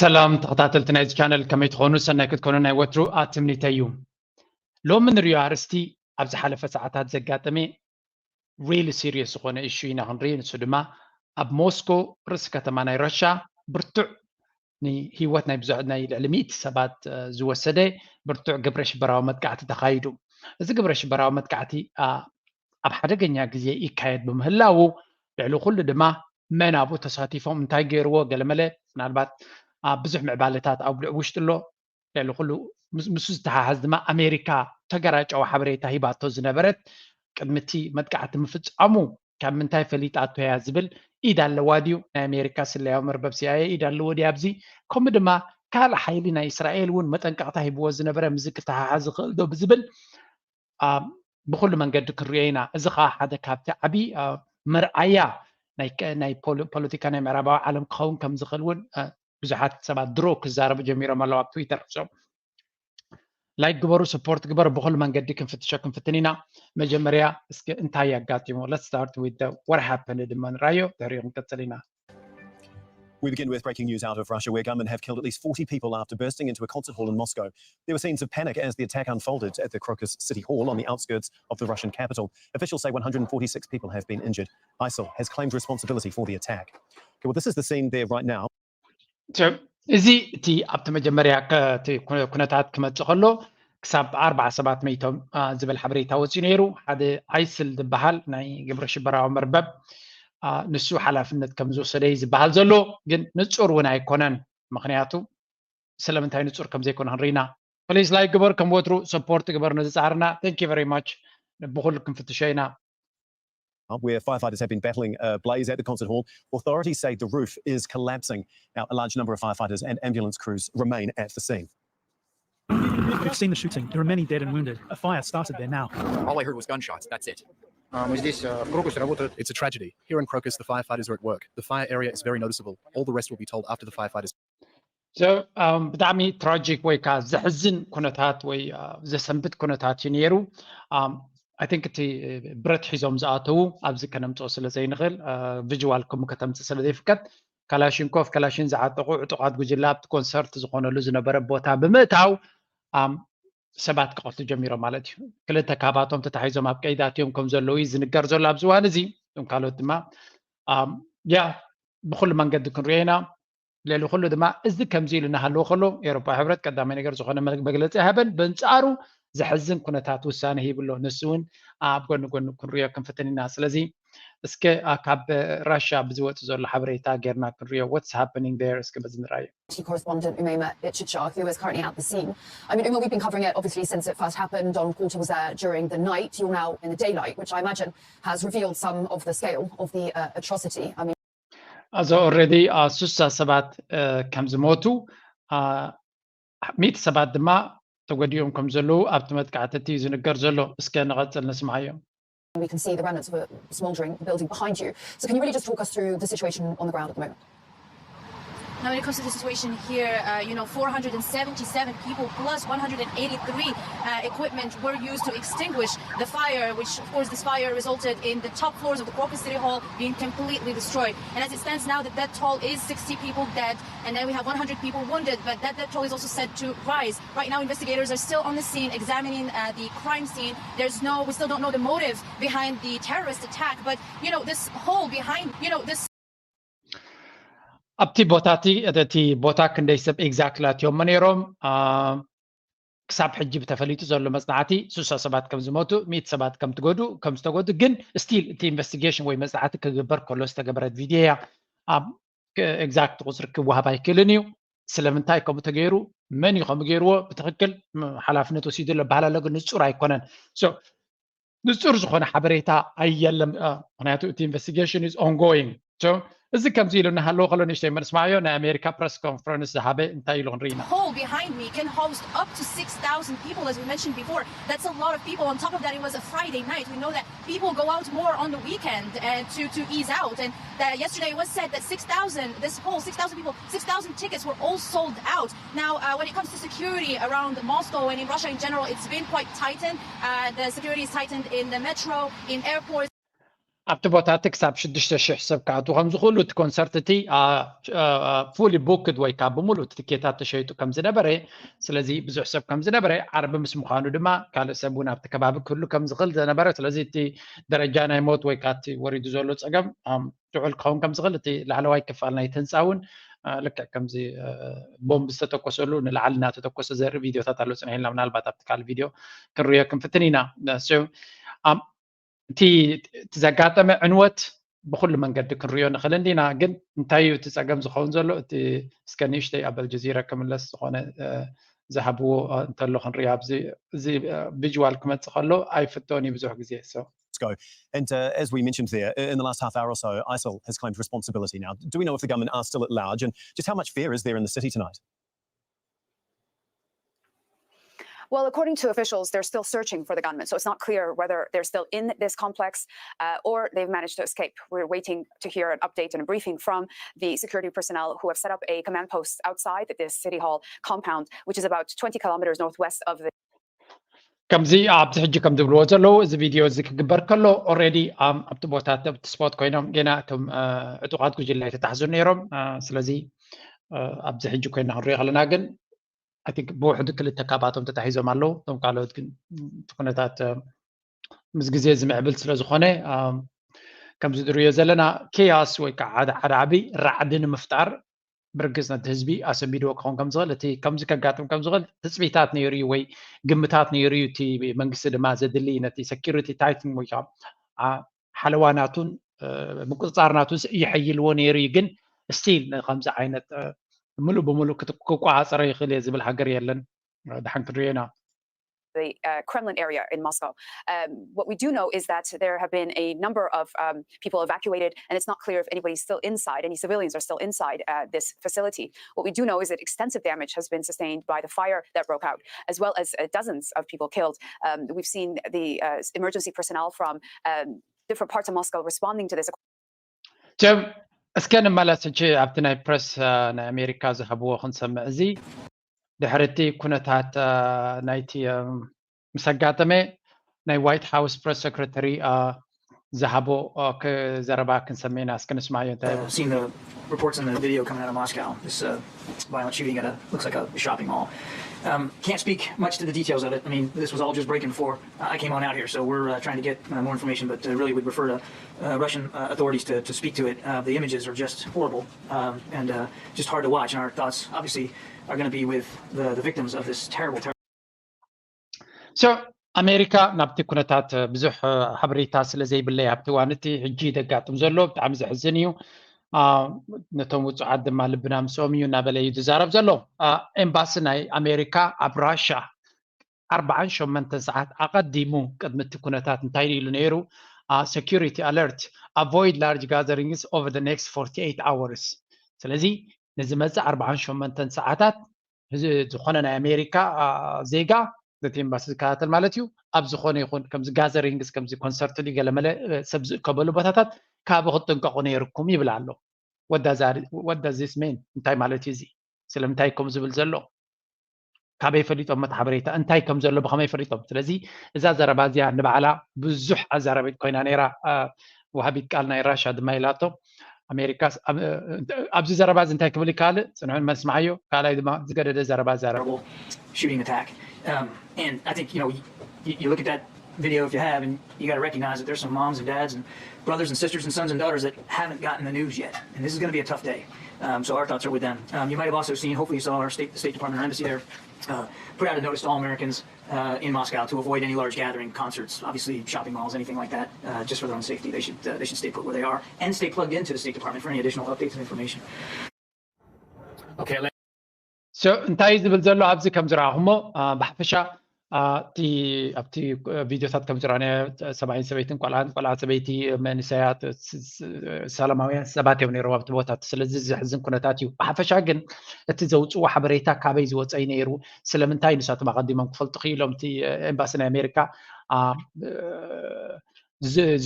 ሰላም ተኸታተልቲ ናይዚ ቻነል፣ ከመይ ትኾኑ? ሰናይ ክትኮኑ ናይ ወትሩ ኣትምኒተይ እዩ። ሎሚ ንሪኦ ኣርእስቲ ኣብ ዝሓለፈ ሰዓታት ዘጋጠመ ሪሊ ሲሪየስ ዝኾነ ኢሹ ኢና ክንርኢ። ንሱ ድማ ኣብ ሞስኮ፣ ርእሲ ከተማ ናይ ራሻ፣ ብርቱዕ ንህይወት ናይ ብዙሕ ናይ ልዕሊ ሚእቲ ሰባት ዝወሰደ ብርቱዕ ግብረ ሽበራዊ መጥቃዕቲ ተኻይዱ። እዚ ግብረ ሽበራዊ መጥቃዕቲ ኣብ ሓደገኛ ግዜ ይካየድ ብምህላዉ፣ ልዕሊ ኩሉ ድማ መን ኣብኡ ተሳቲፎም፣ እንታይ ገይርዎ፣ ገለመለ ምናልባት ኣብ ብዙሕ ምዕባለታት ኣብ ውሽጢ ኣሎ። ልዕሊ ኩሉ ምስ- ምስኡ ዝተሓሓዝ ድማ ኣሜሪካ ተገራጫዊ ሓበሬታ ሂባቶ ዝነበረት፣ ቅድሚ እቲ መጥቃዕቲ ምፍጻሙ ካብ ምንታይ ፈሊጣቶ እያ ዝብል ኢድ ኣለዋ ድዩ? ናይ ኣሜሪካ ስለያዊ መርበብ ሲኣይኤ ኢድ ኣለዎ ድዩ ኣብዚ? ከምኡ ድማ ካልእ ሓይሊ ናይ እስራኤል እውን መጠንቀቕታ ሂብዎ ዝነበረ፣ ምስዚ ክተሓሓዝ ይኽእል ዶ ብዝብል ብኩሉ መንገዲ ክንሪኦ ኢና። እዚ ከዓ ሓደ ካብቲ ዓብዪ መርኣያ ናይ ፖለቲካ ናይ ምዕራባዊ ዓለም ክኸውን ከም ዝኽእል እውን ብዙሓት ሰባት ድሮ ክዛረቡ ጀሚሮም ኣለዉ ኣብ ትዊተር። ላይክ ግበሩ፣ ሰፖርት ግበሩ። ብኩሉ መንገዲ ክንፍትሾ ክንፍትን ኢና። መጀመርያ እስኪ እንታይ ኣጋጢሙ? Let's start with what happened ድማ ንራዮ፣ ድሕሪኡ ክንቀፅል ኢና። We begin with breaking news out of Russia, where gunmen have killed at least forty people after bursting into a concert hall in Moscow. There were scenes of panic as the attack unfolded at the Crocus City Hall on the outskirts of the Russian capital. Officials say one hundred forty-six people have been injured. ISIL has claimed responsibility for the attack. Okay, well, this is the scene there right now. እዚ እቲ ኣብቲ መጀመርያ እቲ ኩነታት ክመፅእ ከሎ ክሳብ ኣርባዓ ሰባት መይቶም ዝብል ሓበሬታ ወፂኡ ነይሩ። ሓደ ኣይስል ዝበሃል ናይ ግብረ ሽበራዊ መርበብ ንሱ ሓላፍነት ከም ዝወሰደ እዩ ዝበሃል ዘሎ፣ ግን ንፁር እውን ኣይኮነን። ምክንያቱ ስለምንታይ ንፁር ከም ዘይኮነ ክንርኢና። ፕሊስ ላይክ ግበር፣ ከም ወትሩ ሰፖርት ግበር ነዚ ፃዕርና። Thank you very much። ብኩሉ ክንፍትሾ ኢና። Where firefighters have been battling a blaze at the concert hall, authorities say the roof is collapsing. Now, a large number of firefighters and ambulance crews remain at the scene. We've seen the shooting. There are many dead and wounded. A fire started there now. All I heard was gunshots. That's it. А, Мы здесь э, в Крокусе работают. It's a tragedy. Here in Crocus, the firefighters are at work. The fire area is very noticeable. All the rest will be told after the firefighters. So, um, ብጣዕሚ ትራጂክ ወይ ከዓ ዘሕዝን ኩነታት ወይ uh, ዘሰንብት ኩነታት እዩ ነይሩ። Um, I think እቲ ብረት ሒዞም ዝኣተዉ ኣብዚ ከነምፅኦ ስለ ዘይንኽእል፣ ቪዥዋል ከምኡ ከተምፅእ ስለ ዘይፍቀድ፣ ካላሽንኮቭ፣ ካላሽን ዝዓጠቑ ዕጡቓት ጉጅለ ኣብቲ ኮንሰርት ዝኾነሉ ዝነበረ ቦታ ብምእታው፣ um፣ ሰባት ክቐትሉ ጀሚሮም ማለት እዩ። ክልተ ካባቶም ተታሒዞም ኣብ ቀይዲ ኣትዮም ከም ዘለዉ እዩ ዝንገር ዘሎ ኣብዚ እዋን እዚ። እቶም ካልኦት ድማ um, ያ ብኩሉ መንገዲ ክንሪኦ ኢና። ልዕሊ ኩሉ ድማ እዚ ከምዚ ኢሉ እናሃለወ ከሎ፣ ኤውሮፓ ሕብረት ቀዳማይ ነገር ዝኾነ መግለፂ ኣይሃበን። በንፃሩ ዘሕዝን ኩነታት ውሳነ ሂብሎ። ንሱ እውን ኣብ ጎኒ ጎኒ ክንሪኦ ክንፍትን ኢና። ስለዚ እስከ ካብ ራሻ ብዝወፅ ዘሎ ሓበሬታ ጌርና ክንሪኦ። What's happening there? እስከ በዚ ንራዮ። Correspondent Umaima Ichicha, who is currently at the scene. I mean, Uma, we've been covering it obviously since it first happened. Donald Coulter was there during the night. You're now in the daylight, which I imagine has revealed some of the scale of the uh, atrocity. I mean, as already ስሳ ሰባት ከም ዝሞቱ፣ ሚእቲ ሰባት ድማ ተጎዲኦም ከም ዘለዉ ኣብቲ መጥቃዕቲ እዩ ዝንገር ዘሎ። እስከ ንቐጽል ንስምዓዮ። We can see the remnants of a smouldering building behind you. So can you really just talk us through the situation on the ground at the moment? Now, when it comes to the situation here, uh, you know, four hundred seventy-seven people plus one hundred eighty-three uh, equipment were used to extinguish the fire, which, of course, this fire resulted in the top floors of the Crocus City Hall being completely destroyed. And as it stands now, the death toll is sixty people dead, and then we have one hundred people wounded, but that death toll is also set to rise. Right now, investigators are still on the scene examining uh, the crime scene. There's no, we still don't know the motive behind the terrorist attack, but, you know, this hole behind, you know, this ኣብቲ ቦታ እቲ እቲ ቦታ ክንደይ ሰብ ኤግዛክትሊ ኣትዮሞ ነይሮም? ክሳብ ሕጂ ብተፈሊጡ ዘሎ መፅናዕቲ ስሳ ሰባት ከም ዝሞቱ፣ ሚእቲ ሰባት ከም ትጎዱ ከም ዝተጎዱ፣ ግን ስቲል እቲ ኢንቨስቲጌሽን ወይ መፅናዕቲ ክግበር ከሎ ዝተገበረት ቪድዮ እያ። ኣብ ኤግዛክት ቁፅሪ ክወሃብ ኣይክእልን እዩ። ስለምንታይ ከምኡ ተገይሩ፣ መን እዩ ከምኡ ገይርዎ ብትክክል ሓላፍነት ወሲዱ ኣሎ በሃል ኣሎ፣ ግን ንፁር ኣይኮነን። ንጹር ዝኾነ ሓበሬታ ኣየለም። ምክንያቱ እቲ ኢንቨስቲጌሽን ኢዝ ኦንጎይንግ። እዚ ከምዚ ኢሉ እናሃለወ ከሎ ንእሽተይ መንስማዮ ናይ ኣሜሪካ ፕረስ ኮንፈረንስ ዝሃበ እንታይ ኢሉ ክንርኢ ኢና። Hall behind me can host up to six thousand people, as we mentioned before. That's a lot of people. On top of that, it was a Friday night. We know that people go out more on the weekend uh, to, to ease out. And uh, yesterday it was said that six thousand, this whole six thousand people, six thousand tickets were all sold out. Now, uh, when it comes to security around Moscow and in Russia in general, it's been quite tightened. Uh, the security is tightened in the metro, in airports. ኣብቲ ቦታ እቲ ክሳብ ሽዱሽተ ሽሕ ሰብ ክኣትዉ ከም ዝኽእሉ፣ እቲ ኮንሰርት እቲ fully booked ወይ ከዓ ብምሉእ እቲ ትኬታት ተሸይጡ ከም ዝነበረ፣ ስለዚ ብዙሕ ሰብ ከም ዝነበረ፣ ዓርቢ ምስ ምዃኑ ድማ ካልእ ሰብ እውን ኣብቲ ከባቢ ክህሉ ከም ዝኽእል ዝነበረ፣ ስለዚ እቲ ደረጃ ናይ ሞት ወይ ከዓ እቲ ወሪዱ ዘሎ ፀገም ልዑል ክኸውን ከም ዝኽእል፣ እቲ ላዕለዋይ ክፋል ናይቲ ህንፃ እውን ልክዕ ከምዚ ቦምብ ዝተተኮሰሉ ንላዕሊ እናተተኮሰ ዘርኢ ቪዲዮታት ኣሎ። ፅንሕ ኢልና ምናልባት ኣብቲ ካልእ ቪዲዮ ክንሪኦ ክንፍትን ኢና። እቲ ዘጋጠመ ዕንወት ብኩሉ መንገዲ ክንሪኦ ንኽእል እንዲና፣ ግን እንታይ እዩ እቲ ፀገም ዝኸውን ዘሎ? እቲ እስከ ንእሽተይ ኣብ ኣልጀዚራ ክምለስ ዝኾነ ዝሃብዎ እንተሎ ክንሪኦ፣ ኣብዚ ቪዥዋል ክመፅእ ከሎ ኣይፍቶን እዩ ብዙሕ ግዜ። Go. And uh, as we mentioned there, in the last half hour or so, ISIL has claimed responsibility. Now, do we know if the gunmen are still at large, and just how much fear is there in the city tonight? Well, according to officials, they're still searching for the gunmen, so it's not clear whether they're still in this complex uh, or they've managed to escape. We're waiting to hear an update and a briefing from the security personnel who have set up a command post outside this city hall compound, which is about twenty kilometers northwest of the ከምዚ ኣብዚ ሕጂ ከም ዝብልዎ ዘለዉ፣ እዚ ቪድዮ እዚ ክግበር ከሎ ኦልሬዲ ኣብቲ ቦታ ኣብቲ ስፖት ኮይኖም ገና እቶም ዕጡቓት ጉጅለ ኣይተታሕዙን ነይሮም። ስለዚ ኣብዚ ሕጂ ኮይና ክንሪኦ ከለና ግን ብውሕዱ ክልተ ካብኣቶም ተታሒዞም ኣለዉ። እቶም ካልኦት ግን እቲ ኩነታት ምስ ግዜ ዝምዕብል ስለ ዝኾነ ከምዚ ንሪኦ ዘለና ኬያስ ወይ ከዓ ሓደ ዓቢ ራዕዲ ንምፍጣር ብርግጽ ነቲ ህዝቢ ኣሰንቢድዎ ክኸውን ከም ዝኽእል፣ እቲ ከምዚ ከጋጥም ከም ዝኽእል ትጽቢታት ነይሩ እዩ ወይ ግምታት ነይሩ እዩ። እቲ መንግስቲ ድማ ዘድሊ ነቲ ሰኪሪቲ ታይትን ወይ ከዓ ሓለዋ ናቱን ምቁጽጻር ናቱን ይሐይልዎ ነይሩ እዩ። ግን ስቲል ንከምዚ ዓይነት ምሉእ ብምሉእ ክቆጻጸሮ ይኽእል እየ ዝብል ሃገር የለን። ደሓን ክንሪኦ ኢና። the uh, Kremlin area in Moscow. Um, what we do know is that there have been a number of um, people evacuated, and it's not clear if anybody's still inside, any civilians are still inside uh, this facility. What we do know is that extensive damage has been sustained by the fire that broke out, as well as uh, dozens of people killed. Um, we've seen the uh, emergency personnel from um, different parts of Moscow responding to this. ጀም እስከ ንመለስ ሕጂ ኣብቲ ናይ ፕረስ ናይ ኣሜሪካ ዝሃብዎ ክንሰምዕ እዚ ድሕሪ እቲ ኩነታት ናይቲ ምስ ኣጋጠመ ናይ ዋይት ሃውስ ፕረስ ሰክረተሪ ዝሃቦ ዘረባ ክንሰምዕ ኢና። እስከ ንስማዮ እንታይ I've seen the reports in the video coming out of Moscow. This uh, violent shooting at a looks like a shopping mall. Um, can't speak much to the details of it. I mean, this was all just breaking four. I came on out here, so we're uh, trying to get uh, more information, but uh, really would refer to uh, Russian uh, authorities to, to speak to it. Uh, the images are just horrible um, and uh, just hard to watch. And our thoughts, obviously, are going to be with the, the victims of this terrible, terrible. So, ኣሜሪካ ናብቲ ኩነታት ብዙሕ ሓበሬታ ስለ ዘይብለይ ኣብቲ እዋን እቲ ሕጂ ዘጋጥም ዘሎ ብጣዕሚ ዘሕዝን እዩ። ነቶም ውፁዓት ድማ ልብና ምስኦም እዩ እናበለ እዩ ዝዛረብ ዘሎ። ኤምባሲ ናይ ኣሜሪካ ኣብ ራሻ ኣርባዓን ሸሞንተን ሰዓት ኣቐዲሙ ቅድሚ እቲ ኩነታት እንታይ ኢሉ ነይሩ? Security alert, avoid large gatherings over the next forty-eight hours። ስለዚ ንዝመፅእ ኣርባዓን ሸሞንተን ሰዓታት ዝኾነ ናይ ኣሜሪካ ዜጋ ነቲ ኤምባሲ ዝከታተል ማለት እዩ ኣብ ዝኾነ ይኹን ከምዚ ጋዘሪንግስ ከምዚ ኮንሰርት ገለመለ ሰብ ዝእከበሉ ቦታታት ካብ ክትጥንቀቑ ነይርኩም ይብል ኣሎ። What does this mean? እንታይ ማለት እዩ እዚ? ስለምንታይ ከም ዝብል ዘሎ ካበይ ፈሊጦም መት ሓበሬታ እንታይ ከም ዘሎ ብኸመይ ፈሊጦም? ስለዚ እዛ ዘረባ እዚኣ ንባዕላ ብዙሕ ኣዛረቢት ኮይና ነይራ። ወሃቢት ቃል ናይ ራሻ ድማ ኢላቶ ኣሜሪካ ኣብዚ ዘረባ እዚ እንታይ ክብል ይከኣል? ፅንሑ መስማዓዮ። ካልኣይ ድማ ዝገደደ ዘረባ ዛረቡ። Shooting attack. Um, and I think, you know, you, you look at that video if you have, and you got to recognize that there's some moms and dads and brothers and sisters and sons and daughters that haven't gotten the news yet. And this is going to be a tough day. Um, so our thoughts are with them. Um, you might have also seen, hopefully you saw our state, the State Department or embassy there uh, put out a notice to all Americans uh, in Moscow to avoid any large gathering, concerts, obviously shopping malls, anything like that, uh, just for their own safety. They should uh, they should stay put where they are and stay plugged into the State Department for any additional updates and information. Okay. So እንታይ ዝብል ዘሎ ኣብዚ ከም ዝረኣኹሞ ብሓፈሻ እቲ ኣብቲ ቪዲዮታት ከም ዝረኣናዮ ሰብኣይን ሰበይትን ቆልዓን ቆልዓ ሰበይቲ መንእሰያት ሰላማውያን ሰባት እዮም ነይሮም ኣብቲ ቦታ። ስለዚ ዘሕዝን ኩነታት እዩ። ብሓፈሻ ግን እቲ ዘውፅዎ ሓበሬታ ካበይ ዝወፀ እዩ ነይሩ? ስለምንታይ ንሳቶም ኣቐዲሞም ክፈልጡ ክኢሎም? እቲ ኤምባሲ ናይ ኣሜሪካ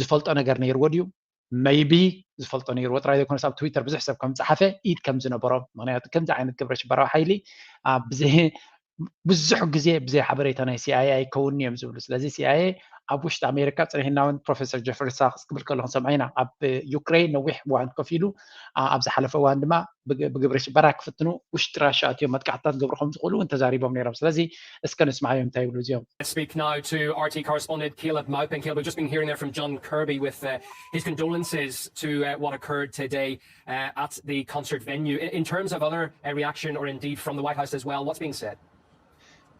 ዝፈልጦ ነገር ነይርዎ ድዩ? Maybe ዝፈልጦ ነይርዎ ጥራይ ዘይኮነስ ኣብ ትዊተር ብዙሕ ሰብ ከም ዝፀሓፈ ኢድ ከም ዝነበሮ፣ ምክንያቱ ከምዚ ዓይነት ግብረ ሽበራዊ ሓይሊ ብዙሕ ግዜ ብዘይ ሓበሬታ ናይ ሲኣይኤ ኣይከውንን እዮም ዝብሉ። ስለዚ ሲኣይኤ ኣብ ውሽጢ ኣሜሪካ ጽኒሕና እውን ፕሮፌሰር ጀፍሪ ሳክስ ክብል ከሎ ክንሰምዖ ኢና። ኣብ ዩክሬን ነዊሕ እዋን ኮፍ ኢሉ ኣብ ዝሓለፈ እዋን ድማ ብግብሪ ሽበራ ክፍትኑ ውሽጢ ራሻ ኣትዮም መጥቃዕትታት ክገብሩ ከም ዝኽእሉ እውን ተዛሪቦም ነይሮም። ስለዚ እስከ ንስማዓዮም እንታይ ይብሉ እዚኦም። Speak now to R T correspondent Caleb Maupin. Caleb, we've just been hearing there from John Kirby with uh, his condolences to uh, what occurred today uh, at the concert venue. In terms of other uh, reaction, or indeed from the White House as well, what's being said?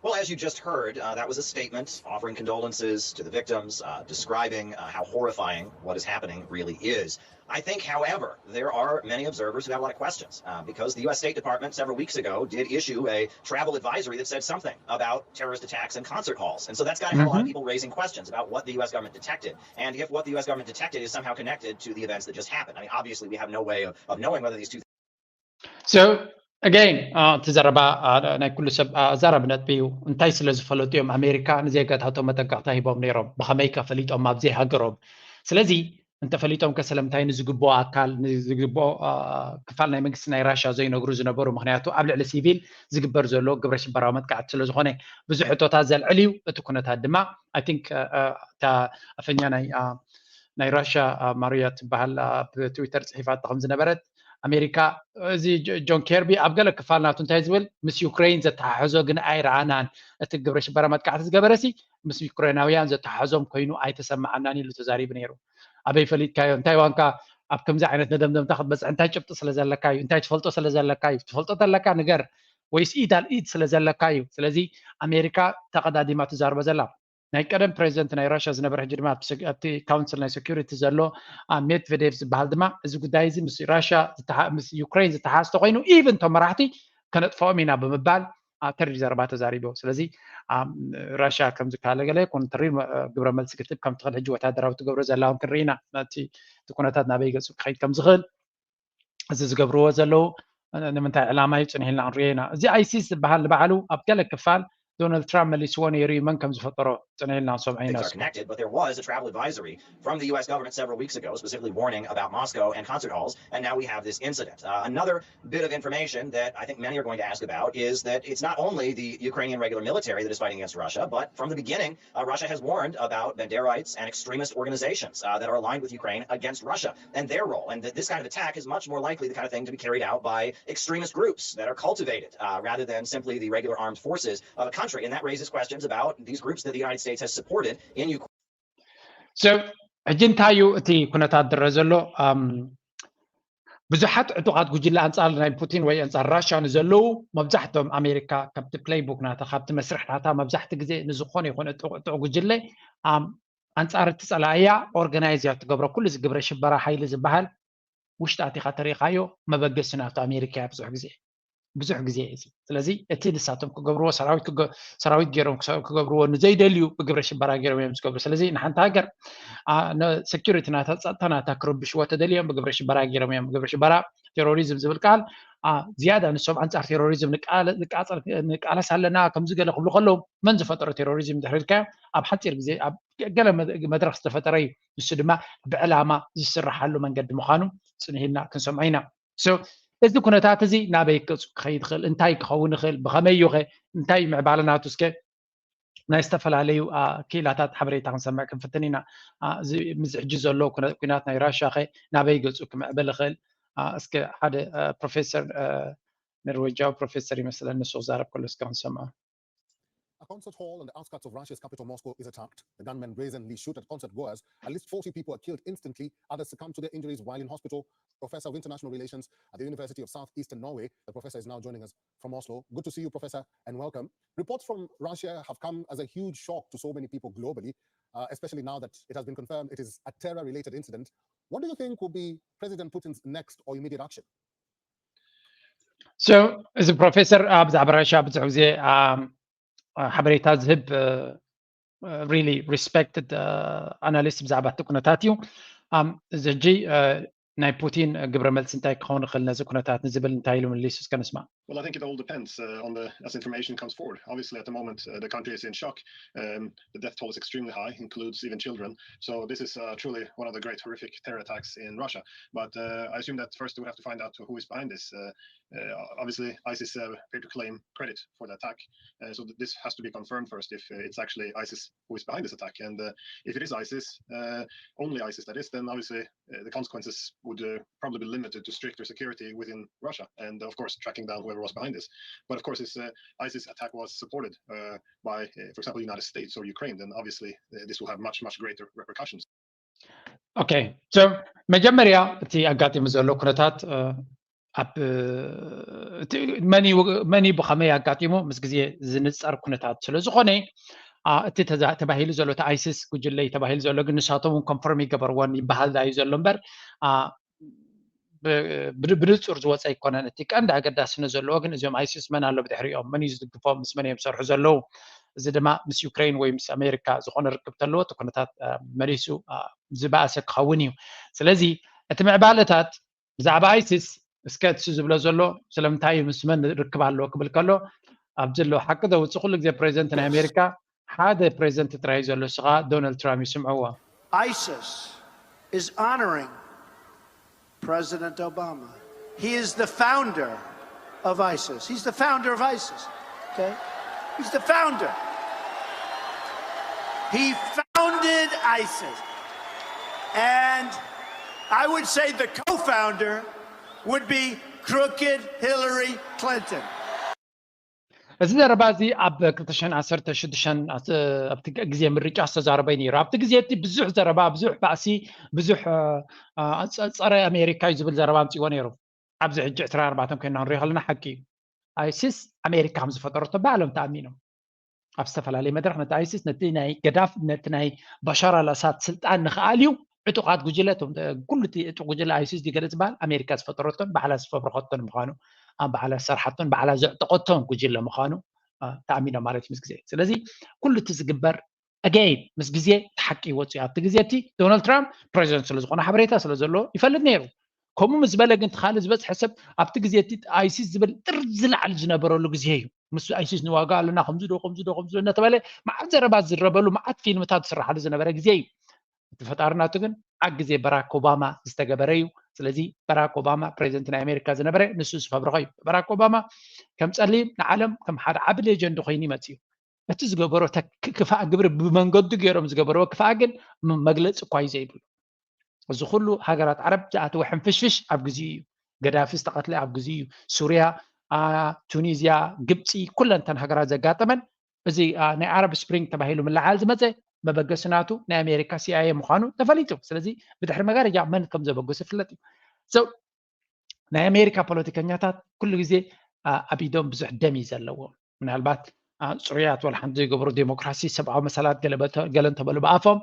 Well, as you just heard, uh, that was a statement offering condolences to the victims, uh, describing uh, how horrifying what is happening really is. I think, however, there are many observers who have a lot of questions uh, because the U S State Department several weeks ago did issue a travel advisory that said something about terrorist attacks and concert halls. And so that's got to have mm-hmm. a lot of people raising questions about what the U S government detected and if what the U S government detected is somehow connected to the events that just happened. I mean, obviously, we have no way of, of knowing whether these two So again, እቲ ዘረባ ናይ ኩሉ ሰብ ኣዛራቢ ነጥቢ እዩ። እንታይ ስለ ዝፈለጡ እዮም ኣሜሪካ ንዜጋታቶም መጠንቀቕታ ሂቦም ነይሮም? ብኸመይ ከ ፈሊጦም ኣብ ዘይሃገሮም? ስለዚ እንተፈሊጦም ከ ስለምንታይ ንዝግብኦ ኣካል ንዝግብኦ ክፋል ናይ መንግስቲ ናይ ራሻ ዘይነግሩ ዝነበሩ? ምክንያቱ ኣብ ልዕሊ ሲቪል ዝግበር ዘሎ ግብረ ሽበራዊ መጥቃዕቲ ስለ ዝኾነ ብዙሕ ሕቶታት ዘልዕል እዩ። እቲ ኩነታት ድማ I think እታ ኣፈኛ ናይ ናይ ራሻ ማሪያ ትበሃል ኣብ ትዊተር ፅሒፋቶ ከም ዝነበረት ኣሜሪካ እዚ ጆን ኬርቢ ኣብ ገለ ክፋል ናቱ እንታይ ዝብል ምስ ዩክሬን ዘተሓሕዞ ግን ኣይረኣናን። እቲ ግብረ ሽበራ መጥቃዕቲ ዝገበረሲ ምስ ዩክሬናውያን ዘተሓሕዞም ኮይኑ ኣይተሰማዓናን ኢሉ ተዛሪቡ ነይሩ። ኣበይ ፈሊጥካዮ? እንታይ ዋንካ ኣብ ከምዚ ዓይነት መደምደምታ ክትበፅሕ? እንታይ ጭብጢ ስለ ዘለካ እዩ? እንታይ ትፈልጦ ስለ ዘለካ እዩ? ትፈልጦ ተለካ ንገር፣ ወይስ ኢድ ኣልኢድ ስለ ዘለካ እዩ? ስለዚ ኣሜሪካ ተቐዳዲማ ትዛርቦ ዘላ ናይ ቀደም ፕሬዚደንት ናይ ራሽያ ዝነበረ ሕጂ ድማ ኣብቲ ካውንስል ናይ ሴኩሪቲ ዘሎ ሜድቬዴቭ ዝበሃል ድማ እዚ ጉዳይ እዚ ምስ ራሽያ ምስ ዩክሬን ዝተሓዝ ተኮይኑ ኢቭን እቶም መራሕቲ ከነጥፈኦም ኢና ብምባል ተሪር ዘረባ ተዛሪቡ። ስለዚ ራሽያ ከምዚ ካለ ገለ ይኩን ተሪር ግብረ መልሲ ክትብ ከም ትኽእል ሕጂ ወታደራዊ ትገብሮ ዘላ እውን ክንርኢ ኢና። እቲ ኩነታት ናበይ ገፁ ክኸይድ ከም ዝኽእል እዚ ዝገብርዎ ዘለዉ ንምንታይ ዕላማ እዩ ፅንሕ ኢልና ክንሪኦ ኢና። እዚ ኣይሲስ ዝበሃል ንባዕሉ ኣብ ገለ ክፋል ዶናልድ ትራምፕ መሊስዎ ነይሩ እዩ። መን ከም ዝፈጠሮ ፅንሕ ኢልና ክንሰምዖ ኢና። But there was a travel advisory from the U S government several weeks ago, specifically warning about Moscow and concert halls, and now we have this incident. Uh, another bit of information that I think many are going to ask about is that it's not only the Ukrainian regular military that is fighting against Russia, but from the beginning, Uh, Russia has warned about Banderites and extremist organizations uh, that are aligned with Ukraine against Russia and their role. And th- this kind of attack is much more likely the kind of thing to be carried out by extremist groups that are cultivated uh, rather than simply the regular armed forces of a country. And that raises questions about these groups that the United States has supported in Ukraine. So ሕጂ እንታይ እዩ እቲ ኩነታት ዝረአ ዘሎ? ብዙሓት ዕጡቓት ጉጅለ ኣንጻር ናይ ፑቲን ወይ ኣንጻር ራሽያ ንዘለዉ መብዛሕትኦም ኣሜሪካ ካብቲ ፕሌይቡክ ናታ ካብቲ መስርሕ ናታ መብዛሕቲ ግዜ ንዝኾነ ይኹን ዕጡቕ ጉጅለ ኣንጻር እቲ ጸላእያ ኦርጋናይዝ እያ ትገብሮ። ኩሉ እዚ ግብረ ሽበራ ሓይሊ ዝበሃል ውሽጢ ኣቲኻ ተሪኻዮ መበገሲ ናቱ ኣሜሪካ እያ ብዙሕ ግዜ ብዙሕ ግዜ እዩ። ስለዚ እቲ ንሳቶም ክገብርዎ ሰራዊት ገይሮም ክገብርዎ ንዘይደልዩ ብግብረ ሽበራ ገይሮም እዮም ዝገብሩ። ስለዚ ንሓንቲ ሃገር ሰኪሪቲ ናታ ጸጥታ ናታ ክርብሽዎ ተደልዮም ብግብረ ሽበራ ገይሮም እዮም። ግብረ ሽበራ ቴሮሪዝም ዝብል ቃል ዝያዳ ንሶም ኣንጻር ቴሮሪዝም ንቃለስ ኣለና ከምዚ ገለ ክብሉ ከለዉ መን ዝፈጠሮ ቴሮሪዝም ድሕሪ ኢልካዮ ኣብ ሓፂር ግዜ ኣብ ገለ መድረክ ዝተፈጠረ እዩ። ንሱ ድማ ብዕላማ ዝስራሓሉ መንገዲ ምዃኑ ፅንሕ ኢልና ክንሰምዖ ኢና። እዚ ኩነታት እዚ ናበይ ገፁ ክኸይድ ይኽእል? እንታይ ክኸውን ይኽእል? ብኸመይ እዩ ኸ? እንታይ ምዕባለ ናቱ እስከ ናይ ዝተፈላለዩ ክኢላታት ሓበሬታ ክንሰምዕ ክንፍትን ኢና። እዚ ሕጂ ዘሎ ኩናት ናይ ራሽያ ኸ ናበይ ገፁ ክምዕብል ይኽእል? እስከ ሓደ ፕሮፌሰር ኖርዌጃዊ ፕሮፌሰር ይመስለኒ ንሱ ክዛረብ ከሎ እስከ ክንሰምዖ። A concert hall on the outskirts of Russia's capital Moscow is attacked. The gunmen brazenly shoot at concert goers. At least forty people are killed instantly. Others succumb to their injuries while in hospital. Professor of International Relations at the University of Southeastern Norway, the professor is now joining us from Oslo. Good to see you, Professor, and welcome. Reports from Russia have come as a huge shock to so many people globally, uh, especially now that it has been confirmed it is a terror related incident. What do you think will be President Putin's next or immediate action? So, እዚ ፕሮፌሰር ኣብ ዛዕባ ራሽያ ብዙሕ ግዜ ሓበሬታ ዝህብ really respected analyst ብዛዕባ እቲ ኩነታት እዩ። እዚ ሕጂ ናይ ፑቲን ግብረ መልሲ እንታይ ክኸውን ይኽእል ነዚ ኩነታት ንዝብል እንታይ ኢሉ ምሊሱ እስከ ንስማዕ። Well, I think it all depends uh, on the as information comes forward. Obviously, at the moment, uh, the country is in shock. Um, the death toll is extremely high, includes even children. So this is uh, truly one of the great horrific terror attacks in Russia. But uh, I assume that first we have to find out who is behind this. Uh, uh, obviously, ISIS uh, appear to claim credit for the attack. Uh, so th- this has to be confirmed first if uh, it's actually ISIS who is behind this attack. And uh, if it is ISIS, uh, only ISIS that is, then obviously uh, the consequences would uh, probably be limited to stricter security within Russia. And of course, tracking down whoever was behind this. But of course, this uh, ISIS attack was supported uh, by, uh, for example, the United States or Ukraine, then obviously uh, this will have much, much greater repercussions. Okay, so መጀመርያ እቲ ኣጋጢሙ ዘሎ ኩነታት ኣብ መን ብኸመይ ኣጋጢሙ ምስ ግዜ ዝንፀር ኩነታት ስለ ዝኾነ እቲ ተባሂሉ ዘሎ እቲ ኣይሲስ ጉጅለ ተባሂሉ ዘሎ ግን ንሳቶም እውን ኮንፈርም ይገበርዎን ይበሃል ዳዩ ዘሎ እምበር ብንፁር ዝወፀ ኣይኮነን። እቲ ቀንዲ ኣገዳስነት ዘለዎ ግን እዚኦም ኣይሲስ መን ኣሎ ብድሕሪኦም፣ መን እዩ ዝድግፎም፣ ምስ መን እዮም ዝሰርሑ ዘለዉ። እዚ ድማ ምስ ዩክሬን ወይ ምስ ኣሜሪካ ዝኾነ ርክብ ተለዎ እቲ ኩነታት መሊሱ ዝበኣሰ ክኸውን እዩ። ስለዚ እቲ ምዕባለታት ብዛዕባ ኣይሲስ እስከ እሱ ዝብሎ ዘሎ ስለምንታይ እዩ ምስ መን ርክብ ኣለዎ ክብል ከሎ ኣብዚ ኣለዉ ሓቂ ዘውፅእ ኩሉ ግዜ ፕሬዚደንት ናይ ኣሜሪካ ሓደ ፕሬዚደንት ጥራይ ዘሎ ስኻ ዶናልድ ትራምፕ ይስምዕዎ። ISIS is honoring President Obama. He is the founder of ISIS. He's the founder of ISIS. Okay? He's the founder. He founded ISIS. And I would say the co founder would be crooked Hillary Clinton. እዚ ዘረባ እዚ ኣብ ክልተ ሽሕን ዓሰርተ ሽዱሽተን ኣብቲ ግዜ ምርጫ ዝተዛረበ ነይሩ። ኣብቲ ግዜ እቲ ብዙሕ ዘረባ፣ ብዙሕ ባእሲ፣ ብዙሕ ጸረ ኣሜሪካ እዩ ዝብል ዘረባ ኣምፅዎ ነይሩ። ኣብዚ ሕጂ ዕስራን ኣርባዕተን ኮይና ክንሪኦ ከለና ሓቂ እዩ። ኣይሲስ ኣሜሪካ ከም ዝፈጠረቶ ብዓለም ተኣሚኖም ኣብ ዝተፈላለየ መድረክ ነቲ ኣይሲስ ነቲ ናይ ገዳፍ ነቲ ናይ ባሻር ኣልኣሳድ ስልጣን ንክኣልዩ ዕጡቃት ጉጅለ ኩሉ እቲ ዕጡቅ ጉጅለ ኣይሲስ ዝገለ ዝበሃል ኣሜሪካ ዝፈጠረቶን ባዕላ ዝፈብረኸቶን ምዃኑ ባዕላ ዝሰርሓቶን ባዕላ ዘዕጠቀቶን ጉጅለ ምዃኑ ተኣሚኖም ማለት እዩ ምስ ግዜ። ስለዚ ኩሉ እቲ ዝግበር ኣገይን ምስ ግዜ እቲ ሓቂ ይወፅእ። ኣብቲ ግዜ እቲ ዶናልድ ትራምፕ ፕሬዚደንት ስለዝኾነ ሓበሬታ ስለዘለዎ ይፈልጥ ነይሩ። ከምኡ ምስ በለ ግን እቲ ካልእ ዝበፅሐ ሰብ ኣብቲ ግዜ እቲ ኣይሲስ ዝብል ጥርዚ ላዕሊ ዝነበረሉ ግዜ እዩ። ምስ ኣይሲስ ንዋጋ ኣለና ከምዚ ዶ ከምዚ ዶ ከምዚ ዶ እናተባለ መዓት ዘረባ ዝዝረበሉ መዓት ፊልምታት ዝስራሓሉ ዝነበረ ግዜ እዩ። እቲ ፈጣሪ ናቱ ግን ኣብ ግዜ በራክ ኦባማ ዝተገበረ እዩ። ስለዚ በራክ ኦባማ ፕሬዚደንት ናይ ኣሜሪካ ዝነበረ ንሱ ዝፈብረኸ እዩ። በራክ ኦባማ ከም ፀሊም ንዓለም ከም ሓደ ዓቢ ሌጀንድ ኮይኑ ይመፅእ እዩ። እቲ ዝገበሮ ክፋእ ግብሪ ብመንገዱ ገይሮም ዝገበርዎ ክፋእ ግን መግለፂ እኳ እዩ ዘይብሉ። እዚ ኩሉ ሃገራት ዓረብ ዝኣተወ ሕንፍሽፍሽ ኣብ ግዜኡ እዩ። ገዳፊ ዝተቐትለ ኣብ ግዜኡ እዩ። ሱርያ፣ ቱኒዝያ፣ ግብፂ ኩለን እተን ሃገራት ዘጋጠመን እዚ ናይ ዓረብ ስፕሪንግ ተባሂሉ ምልዓል ዝመፀ መበገሲ ናቱ ናይ ኣሜሪካ ሲኣይኤ ምዃኑ ተፈሊጡ። ስለዚ ብድሕሪ መጋረጃ መን ከም ዘበገሱ ይፍለጥ እዩ። ናይ ኣሜሪካ ፖለቲከኛታት ኩሉ ግዜ ኣብ ኢዶም ብዙሕ ደም እዩ ዘለዎም። ምናልባት ፅሩያት ዋላ ሓንቲ ዘይገበሩ ዴሞክራሲ ሰብኣዊ መሰላት ገለ እንተበሉ ብኣፎም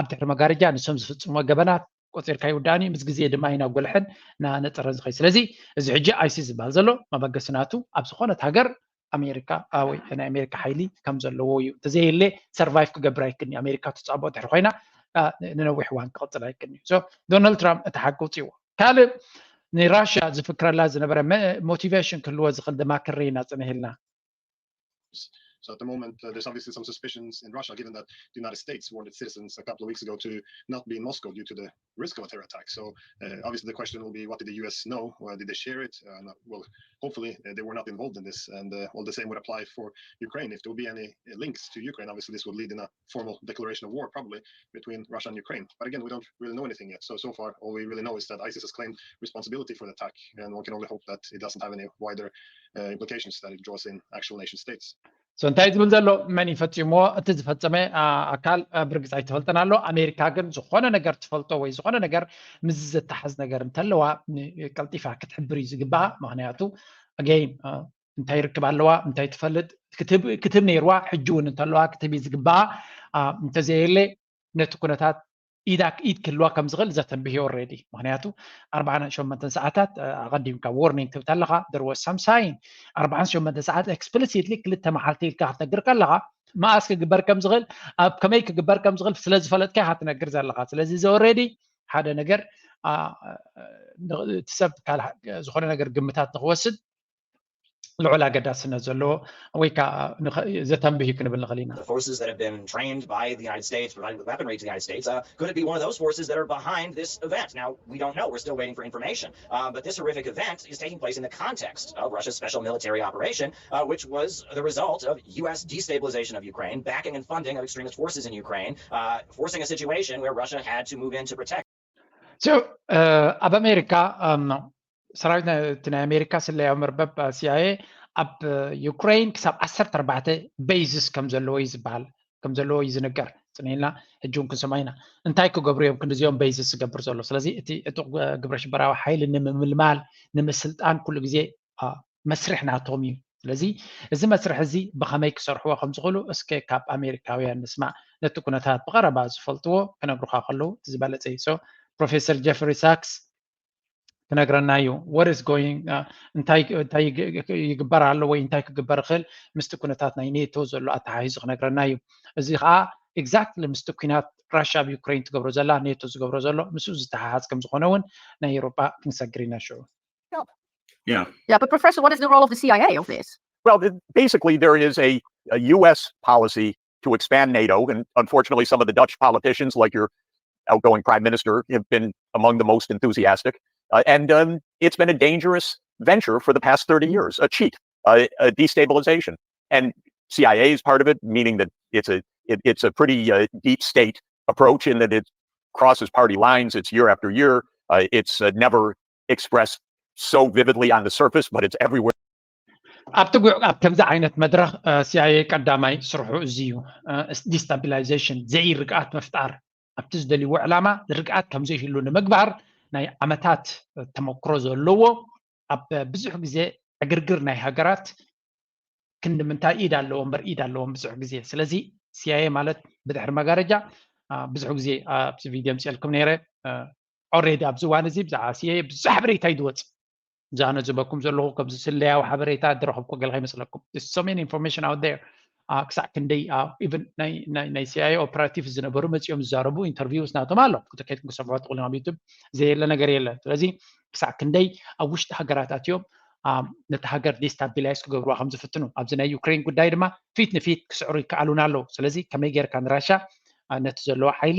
ኣብ ድሕሪ መጋረጃ ንሶም ዝፍፅሞ ገበናት ቆፂርካ ይውዳእን እዩ። ምስ ግዜ ድማ እዩ ናብ ጎልሐን እናነፀረን ዝኸይድ። ስለዚ እዚ ሕጂ ኣይሲስ ዝበሃል ዘሎ መበገሲ ናቱ ኣብ ዝኾነት ሃገር ኣሜሪካ ወይ ናይ ኣሜሪካ ሓይሊ ከም ዘለዎ እዩ። እንተዘየለ ሰርቫይቭ ክገብር ኣይክን እዩ። ኣሜሪካ ትፃቦ ድሕሪ ኮይና ንነዊሕ እዋን ክቕፅል ኣይክን እዩ። ዶናልድ ትራምፕ እቲ ሓቂ ውፅእዎ። ካልእ ንራሽያ ዝፍክረላ ዝነበረ ሞቲቬሽን ክህልዎ ዝኽእል ድማ ክርኢና ፅንህ ኢልና። So at the moment, uh, there's obviously some suspicions in Russia, given that the United States warned its citizens a couple of weeks ago to not be in Moscow due to the risk of a terror attack. So uh, obviously the question will be, what did the U S know? Uh, did they share it? Uh, not, well, hopefully uh, they were not involved in this. And uh, all the same would apply for Ukraine. If there would be any uh, links to Ukraine, obviously this would lead in a formal declaration of war, probably between Russia and Ukraine. But again, we don't really know anything yet. So so far, all we really know is that ISIS has claimed responsibility for the attack, and one can only hope that it doesn't have any wider uh, implications, that it draws in actual nation states. So እንታይ ዝብል ዘሎ መን ይፈፂምዎ? እቲ ዝፈፀመ ኣካል ብርግፅ ኣይትፈልጥን ኣሎ። ኣሜሪካ ግን ዝኾነ ነገር ትፈልጦ ወይ ዝኾነ ነገር ምስ ዘተሓዝ ነገር እንተለዋ ቀልጢፋ ክትሕብር እዩ ዝግባኣ። ምክንያቱ ኣገይን እንታይ ርክብ ኣለዋ እንታይ ትፈልጥ ክትህብ ነይርዋ። ሕጂ እውን እንተለዋ ክትህብ እዩ ዝግባኣ። እንተዘየለ ነቲ ኩነታት ኢዳ ኢድ ክህልዋ ከም ዝኽእል ዘተንብህ እዩ ኦልሬዲ። ምክንያቱ ኣርባዓን ሸሞንተን ሰዓታት ኣቐዲምካ ዎርኒንግ ትብል ኣለኻ። There was some sign ኣርባዓን ሸሞንተ ሰዓት ኤክስፕሊሲትሊ ክልተ መዓልቲ ኢልካ ክትነግር ከለኻ መኣስ ክግበር ከም ዝኽእል ኣብ ከመይ ክግበር ከም ዝኽእል ስለ ዝፈለጥካ ኢኻ ትነግር ዘለኻ። ስለዚ እዚ ኦልሬዲ ሓደ ነገር እቲ ሰብ ዝኾነ ነገር ግምታት ንክወስድ ልዑል ኣገዳስነት ዘለዎ ወይ ከዓ ንኸ- ዘተንብህ እዩ ክንብል ንኽእል ኢና። The forces that have been trained by the United States, provided with weaponry to the United States, uh, could it be one of those forces that are behind this event? Now, we don't know. We're still waiting for information. Uh, but this horrific event is taking place in the context of Russia's special military operation, uh, which was the result of U S destabilization of Ukraine, backing and funding of extremist forces in Ukraine, uh, forcing a situation where Russia had to move in to protect. So ኣብ ኣሜሪካ ሰራዊት እቲ ናይ ኣሜሪካ ስለያዊ መርበብ ሲኣይኤ ኣብ ዩክሬን ክሳብ ዓሰርተ ኣርባዕተ bases ከም ዘለዎ እዩ ዝበሃል ከም ዘለዎ እዩ ዝንገር። ፅንኢልና ሕጂ እውን ክንሰማ ኢና። እንታይ ክገብሩ እዮም ክንዲዚኦም bases ዝገብር ዘሎ? ስለዚ እቲ ዕጡቕ ግብረ ሽበራዊ ሓይሊ ንምምልማል ንምስልጣን ኩሉ ግዜ መስርሕ ናቶም እዩ። ስለዚ እዚ መስርሕ እዚ ብኸመይ ክሰርሕዎ ከም ዝኽእሉ እስከ ካብ ኣሜሪካውያን ንስማዕ። ነቲ ኩነታት ብቐረባ ዝፈልጥዎ ክነግሩኻ ከለዉ እቲ ዝበለፀ እዩ። So ፕሮፌሰር ጀፍሪ ሳክስ ክነግረና እዩ። What is going እንታይ እንታይ ይግበር ኣሎ ወይ እንታይ ክግበር ይኽእል ምስቲ ኩነታት ናይ ኔቶ ዘሎ ኣተሓሒዙ ክነግረና እዩ። እዚ ከዓ exactly ምስቲ ኩናት ራሽያ ኣብ ዩክሬን ትገብሮ ዘላ ኔቶ ዝገብሮ ዘሎ ምስኡ ዝተሓሓዝ ከም ዝኾነ እውን ናይ ኤውሮጳ ክንሰግር ኢና ሽዑ። Yeah. Yeah, but Professor, what is the role of the C I A of this? Well, basically, there is a, a U S policy to expand NATO, and unfortunately, some of the Dutch politicians, like your outgoing prime minister, have been among the most enthusiastic. Uh, and um, it's been a dangerous venture for the past thirty years, a cheat, uh, a destabilization. And C I A is part of it, meaning that it's a it, it's a pretty uh, deep state approach in that it crosses party lines. It's year after year. Uh, it's uh, never expressed so vividly on the surface, but it's everywhere. ኣብቲ ጉዕ ኣብ ከምዚ ዓይነት መድረኽ ሲኣይኤ ቀዳማይ ስርሑ እዚ እዩ። ዲስታቢላይዜሽን ዘይርግኣት ምፍጣር ኣብቲ ዝደልይዎ ዕላማ ርግኣት ከም ዘይህሉ ንምግባር ናይ ዓመታት ተመክሮ ዘለዎ ኣብ ብዙሕ ግዜ ዕግርግር ናይ ሃገራት ክንዲ ምንታይ ኢድ ኣለዎም እምበር ኢድ ኣለዎም ብዙሕ ግዜ። ስለዚ ሲኣይኤ ማለት ብድሕሪ መጋረጃ ብዙሕ ግዜ ኣብዚ ቪድዮ ምፅኤልኩም ነይረ። ኦሬዲ ኣብዚ እዋን እዚ ብዛዕባ ሲኤ ብዙሕ ሓበሬታ እዩ ዝወፅ። እዛ ኣነ ዝበኩም ዘለኹ ከምዚ ስለያዊ ሓበሬታ ዝረኸብኩ ገለ ከይመስለኩም። So many information out there። ክሳዕ ክንደይ ኢቨን ናይ ሲኣይኤ ኦፐራቲቭ ዝነበሩ መፂኦም ዝዛረቡ ኢንተርቪውስ ናቶም ኣሎ። ክትከይድኩም ክሰምዑ ትኽእሉ ኣብ ዩቱብ ዘየለ ነገር የለን። ስለዚ ክሳዕ ክንደይ ኣብ ውሽጢ ሃገራት ኣትዮም ነቲ ሃገር ዲስታቢላይዝ ክገብርዋ ከም ዝፍትኑ ኣብዚ ናይ ዩክሬን ጉዳይ ድማ ፊት ንፊት ክስዕሩ ይከኣሉን ኣለዉ። ስለዚ ከመይ ጌርካ ንራሻ ነቲ ዘለዎ ሓይሊ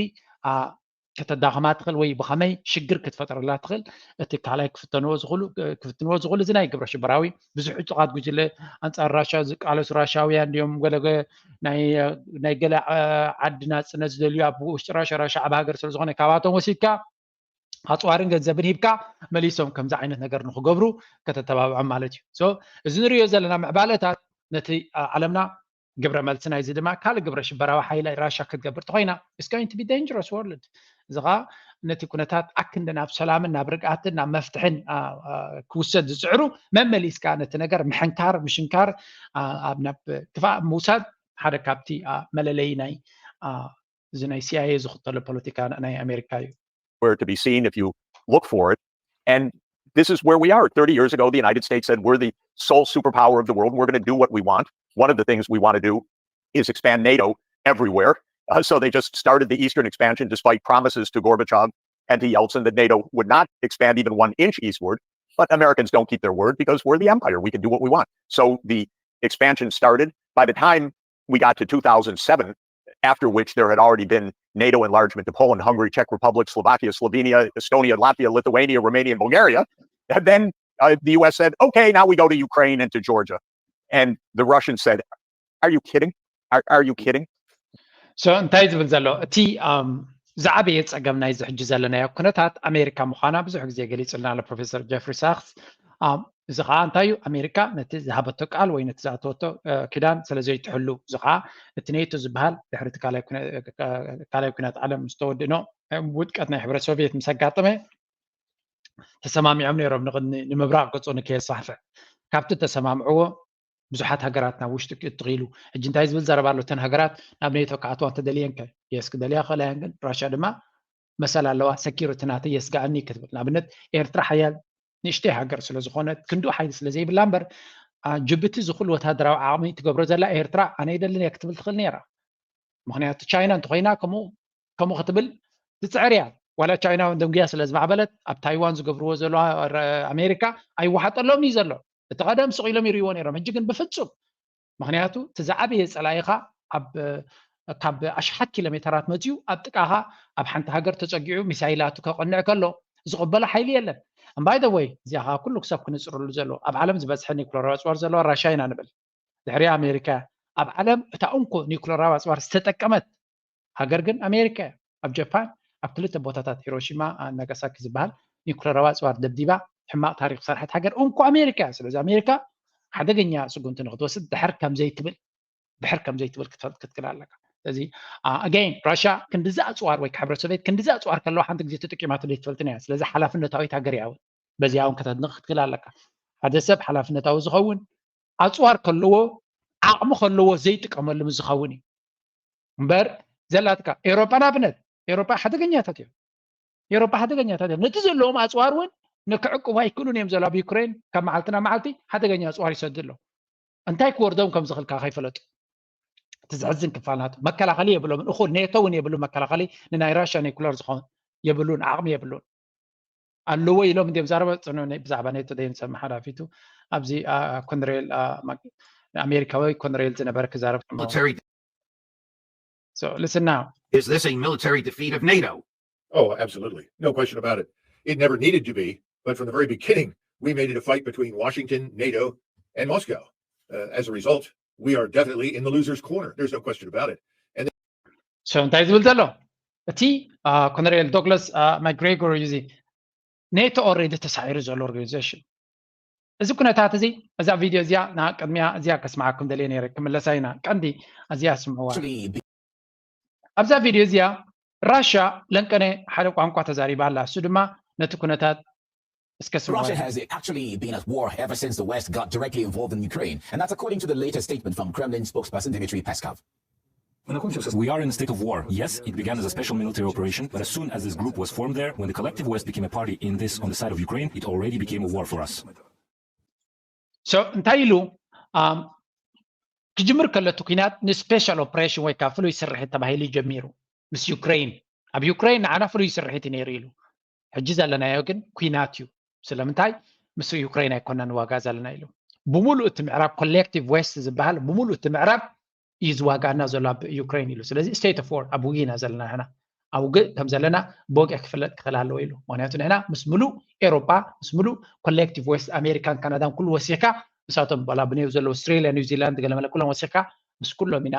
ከተዳኽማ ትኽእል ወይ ብኸመይ ሽግር ክትፈጥረላ ትኽእል እቲ ካልኣይ ክፍተንዎ ዝኽእሉ ክፍትንዎ ዝኽእሉ እዚ ናይ ግብረ ሽበራዊ ብዙሕ ዕጡቓት ጉጅለ ኣንፃር ራሻ ዝቃለሱ ራሻውያን እንዲዮም ገለ ናይ ገለ ዓዲ ናፅነት ዝደልዩ ኣብ ውሽጢ ራሻ ራሻ ዓብ ሃገር ስለ ዝኾነ ካባቶም ወሲድካ ኣፅዋርን ገንዘብን ሂብካ መሊሶም ከምዚ ዓይነት ነገር ንክገብሩ ከተተባብዖም ማለት እዩ። እዚ ንሪዮ ዘለና ምዕባለታት ነቲ ዓለምና ግብረ መልሲ ናይዚ ድማ ካልእ ግብረ ሽበራዊ ሓይሊ ራሻ ክትገብር ተኮይና it's going to be dangerous world። እዚ ከዓ ነቲ ኩነታት ኣክንዲ ናብ ሰላምን ናብ ርግኣትን ናብ መፍትሕን ክውሰድ ዝፅዕሩ መመሊስካ ነቲ ነገር ምሕንካር ምሽንካር ኣብ ናብ ክፋእ ምውሳድ ሓደ ካብቲ መለለይ ናይ እዚ ናይ ሲኣይኤ ዝኽተሎ ፖለቲካ ናይ ኣሜሪካ እዩ። Where to be seen if you look for it. And this is where we are. Thirty years ago, the United States said we're the sole superpower of the world. We're going to do what we want. One of the things we want to do is expand NATO everywhere. Uh, so they just started the Eastern expansion despite promises to Gorbachev and to Yeltsin that NATO would not expand even one inch eastward. But Americans don't keep their word because we're the empire. We can do what we want. So the expansion started. By the time we got to two thousand seven, after which there had already been NATO enlargement to Poland, Hungary, Czech Republic, Slovakia, Slovenia, Estonia, Latvia, Lithuania, Romania, and Bulgaria. And then uh, the U S said, okay, now we go to Ukraine and to Georgia. And the Russians said, are you kidding? Are, are you kidding? So እንታይ ዝብል ዘሎ እቲ ዝዓበየ ፀገም ናይዚ ሕጂ ዘለናዮ ኩነታት ኣሜሪካ ምዃና ብዙሕ ግዜ ገሊፁልና ኣሎ ፕሮፌሰር ጀፍሪ ሳክስ። እዚ ከዓ እንታይ እዩ? ኣሜሪካ ነቲ ዝሃበቶ ቃል ወይ ነቲ ዝኣተወቶ ኪዳን ስለ ዘይትሕሉ፣ እዚ ከዓ እቲ ኔቶ ዝበሃል ድሕሪ እቲ ካልኣይ ኩናት ዓለም ምስ ተወድእኖ ውድቀት ናይ ሕብረት ሶቪየት ምስ ኣጋጠመ ተሰማሚዖም ነይሮም ንምብራቕ ገፁ ንከየስፋሕፍሕ። ካብቲ ተሰማምዕዎ ብዙሓት ሃገራት ናብ ውሽጢ ክእትኽኢሉ። ሕጂ እንታይ ዝብል ዘረባ ኣሎ? እተን ሃገራት ናብ ኔቶ ክኣትዋ እንተደልየን ከ የስ ክደልያ ክኽእላ እየን፣ ግን ራሽያ ድማ መሰል ኣለዋ። ሰኪሪቲ ናተይ የስግኣኒ ክትብል። ንኣብነት ኤርትራ ሓያል ንእሽተይ ሃገር ስለ ዝኾነት ክንድኡ ሓይሊ ስለ ዘይብላ እምበር ጅቡቲ ዝኹሉ ወታደራዊ ዓቕሚ ትገብሮ ዘላ ኤርትራ ኣነ ይደልን እየ ክትብል ትኽእል ነይራ። ምኽንያቱ ቻይና እንተኾይና ከምኡ ከምኡ ክትብል ትፅዕር እያ። ዋላ ቻይና እውን ደንጉያ ስለ ዝማዕበለት ኣብ ታይዋን ዝገብርዎ ዘለዋ ኣሜሪካ ኣይወሓጠሎም እዩ ዘሎ። እቲ ቀደም ስቕ ኢሎም ይርእይዎ ነይሮም። ሕጂ ግን ብፍጹም፣ ምክንያቱ እቲ ዝዓበየ ጸላኢኻ ኣብ ካብ ኣሽሓት ኪሎ ሜተራት መጺኡ ኣብ ጥቃኻ ኣብ ሓንቲ ሃገር ተጸጊዑ ሚሳይላቱ ከቐንዕ ከሎ ዝቕበሎ ሓይሊ የለን። እምባይ ደ ወይ እዚኣ ከዓ ኩሉ ክሰብ ክንጽርሉ ዘለዎ ኣብ ዓለም ዝበዝሐ ኒኩለራዊ ኣጽዋር ዘለዋ ራሻ ኢና ንብል። ድሕሪ ኣሜሪካ ኣብ ዓለም እታ እንኮ ኒኩለራዊ ኣጽዋር ዝተጠቀመት ሃገር ግን ኣሜሪካ እያ። ኣብ ጃፓን ኣብ ክልተ ቦታታት ሂሮሺማ ናጋሳኪ ዝበሃል ኒኩለራዊ ኣጽዋር ደብዲባ ሕማቕ ታሪክ ዝሰርሐት ሃገር እንኮ ኣሜሪካ እያ። ስለዚ ኣሜሪካ ሓደገኛ ስጉምቲ ንክትወስድ ድሕር ከምዘይትብል ድሕር ከምዘይትብል ክትፈልጥ ክትክል ኣለካ። ስለዚ ኣገይን ራሽያ ክንዲዚ ኣፅዋር ወይ ሕብረት ሶቪየት ክንዲዚ ኣፅዋር ከለዋ ሓንቲ ግዜ ተጠቂማትሉ ኣይትፈልጥን እያ። ስለዚ ሓላፍነታዊት ሃገር እያ እውን በዚኣ እውን ከተድንቕ ክትክል ኣለካ። ሓደ ሰብ ሓላፍነታዊ ዝኸውን ኣፅዋር ከለዎ ዓቕሚ ከለዎ ዘይጥቀመሉ ምስ ዝኸውን እዩ እምበር ዘላትካ ኤሮጳ ንኣብነት ኤሮጳ ሓደገኛታት እዮም። ኤሮጳ ሓደገኛታት እዮም። ነቲ ዘለዎም ኣፅዋር እውን ንክዕቅቡ ኣይክእሉን እዮም ዘሎ ኣብ ዩክሬን ካብ መዓልቲ ናብ መዓልቲ ሓደገኛ ኣፅዋር ይሰዱ ኣለዉ። እንታይ ክወርዶም ከም ዝኽእል ከዓ ከይፈለጡ እቲ ዘሕዝን ክፋል ናቱ መከላኸሊ የብሎምን። እኹል ኔቶ እውን የብሉ መከላኸሊ ንናይ ራሽያ ኒኩለር ዝኾን የብሉን ዓቕሚ የብሉን ኣለዎ ኢሎም እንዲም ዛረበ ብዛዕባ ኔቶ ደይንሰምዕ ሓላፊቱ ኣብዚ ኮንሬል ኣሜሪካዊ ኮንሬል ዝነበረ ክዛረብ So listen now. Is this a military defeat of NATO? Oh, absolutely. No question about it. It never needed to be, but from the very beginning, we made it a fight between Washington, NATO, and Moscow. Uh, as a result, we are definitely in the loser's corner. There's no question about it. And so እንታይ ዝብል ዘሎ እቲ ኮነሬል ዶግላስ ማክግሬጎር እዩ እዚ ኔቶ ኦልሬዲ ተሳዒሩ ዘሎ ኦርጋኒዜሽን እዚ ኩነታት እዚ እዛ ቪድዮ እዚኣ ና ቅድሚያ እዚኣ ከስምዓኩም ደልየ ነይረ ክምለሳ ኢና ቀንዲ እዚኣ ስምዕዋ ኣብዛ ቪድዮ እዚኣ ራሻ ለንቀነ ሓደ ቋንቋ ተዛሪባ ኣላ እሱ ድማ ነቲ ኩነታት እስከ ስምዕዋ Russia has actually been at war ever since the West got directly involved in Ukraine, and that's according to the latest statement from Kremlin spokesperson Dmitry Peskov. We are in a state of war. Yes, it began as a special military operation, but as soon as this group was formed there, when the collective West became a party in this on the side of Ukraine, it already became a war for us. So እንታይ ኢሉ ክጅምር ከሎ እቲ ኩናት ንስፔሻል ኦፕሬሽን ወይ ከዓ ፍሉይ ስርሒት ተባሂሉ ጀሚሩ ምስ ዩክሬን ኣብ ዩክሬን ንዓና ፍሉይ ስርሒት እዩ ነይሩ ኢሉ ሕጂ ዘለናዮ ግን ኩናት እዩ ስለምንታይ ምስ ዩክሬን ኣይኮና ንዋጋ ዘለና ኢሉ ብሙሉእ እቲ ምዕራብ ኮሌክቲቭ ዌስት ዝበሃል ብሙሉእ እቲ ምዕራብ እዩ ዝዋጋና ዘሎ ኣብ ዩክሬን ኢሉ ስለዚ ስቴት ኦፍ ዎር ኣብ ውግእ ኢና ዘለና ንሕና ኣብ ውግእ ከም ዘለና ብወግዒ ክፍለጥ ክኽእል ኣለዎ ኢሉ ምክንያቱ ንሕና ምስ ምሉእ ኤሮጳ ምስ ምሉእ ኮሌክቲቭ ዌስት ኣሜሪካን ካናዳን ኩሉ ወሲኽካ ንሳቶም ባላ ብኔው ዘለዉ ኣስትሬልያ ኒውዚላንድ ገለመለ ኩሎም ወሲኽካ ምስ ኩሎም ኢና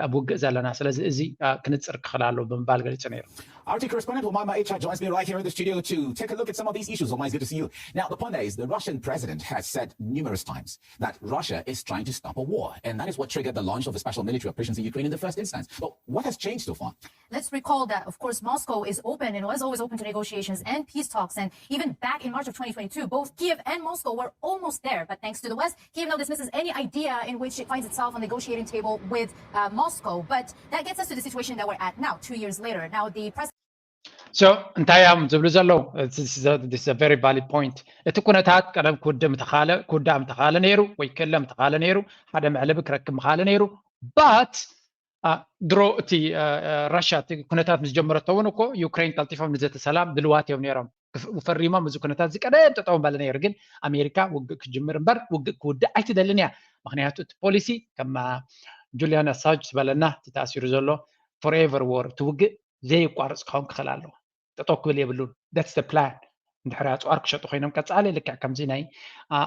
ኣብ ውግእ ዘለና ስለዚ እዚ ክንፅር ክኽእል ኣለዎ ብምባል ገሊፁ ነይሩ Our correspondent Homaima Echa joins me right here in the studio to take a look at some of these issues. Homaima, it's good to see you. Now, the point is, the Russian president has said numerous times that Russia is trying to stop a war, and that is what triggered the launch of the special military operations in Ukraine in the first instance. But what has changed so far? Let's recall that, of course, Moscow is open and was always open to negotiations and peace talks. And even back in March of twenty twenty-two, both Kiev and Moscow were almost there. But thanks to the West, Kiev now dismisses any idea in which it finds itself on the negotiating table with uh, Moscow. But that gets us to the situation that we're at now, two years later. Now, the president. So እንታይ እዮም ዝብሉ ዘለዉ this is a very valid point እቲ ኩነታት ቀደም ክውድእ ምተኻለ ክውዳእ ምተኻለ ነይሩ ወይ ክእለ ምተኻለ ነይሩ ሓደ መዕለቢ ክረክብ ምኻለ ነይሩ but ድሮ እቲ ራሽያ እቲ ኩነታት ምስ ጀመረቶ እውን እኮ ዩክሬን ቀልጢፎም ንዘተ ሰላም ድልዋት እዮም ነይሮም ፈሪሞም እዚ ኩነታት እዚ ቀደም ጠጠው በለ ነይሩ ግን ኣሜሪካ ውግእ ክጅምር እምበር ውግእ ክውድእ ኣይትደልን እያ ምክንያቱ እቲ ፖሊሲ ከም ጁሊያን ኣሳጅ ዝበለና እቲ ተኣሲሩ ዘሎ ፎሬቨር ዎር እቲ ውግእ ዘየቋርፅ ክኸውን ክኽእል ኣለዎ ጠጠው ክብል የብሉን that's the plan እንድሕር ኣፅዋር ክሸጡ ኮይኖም ቀፃሊ ልክዕ ከምዚ ናይ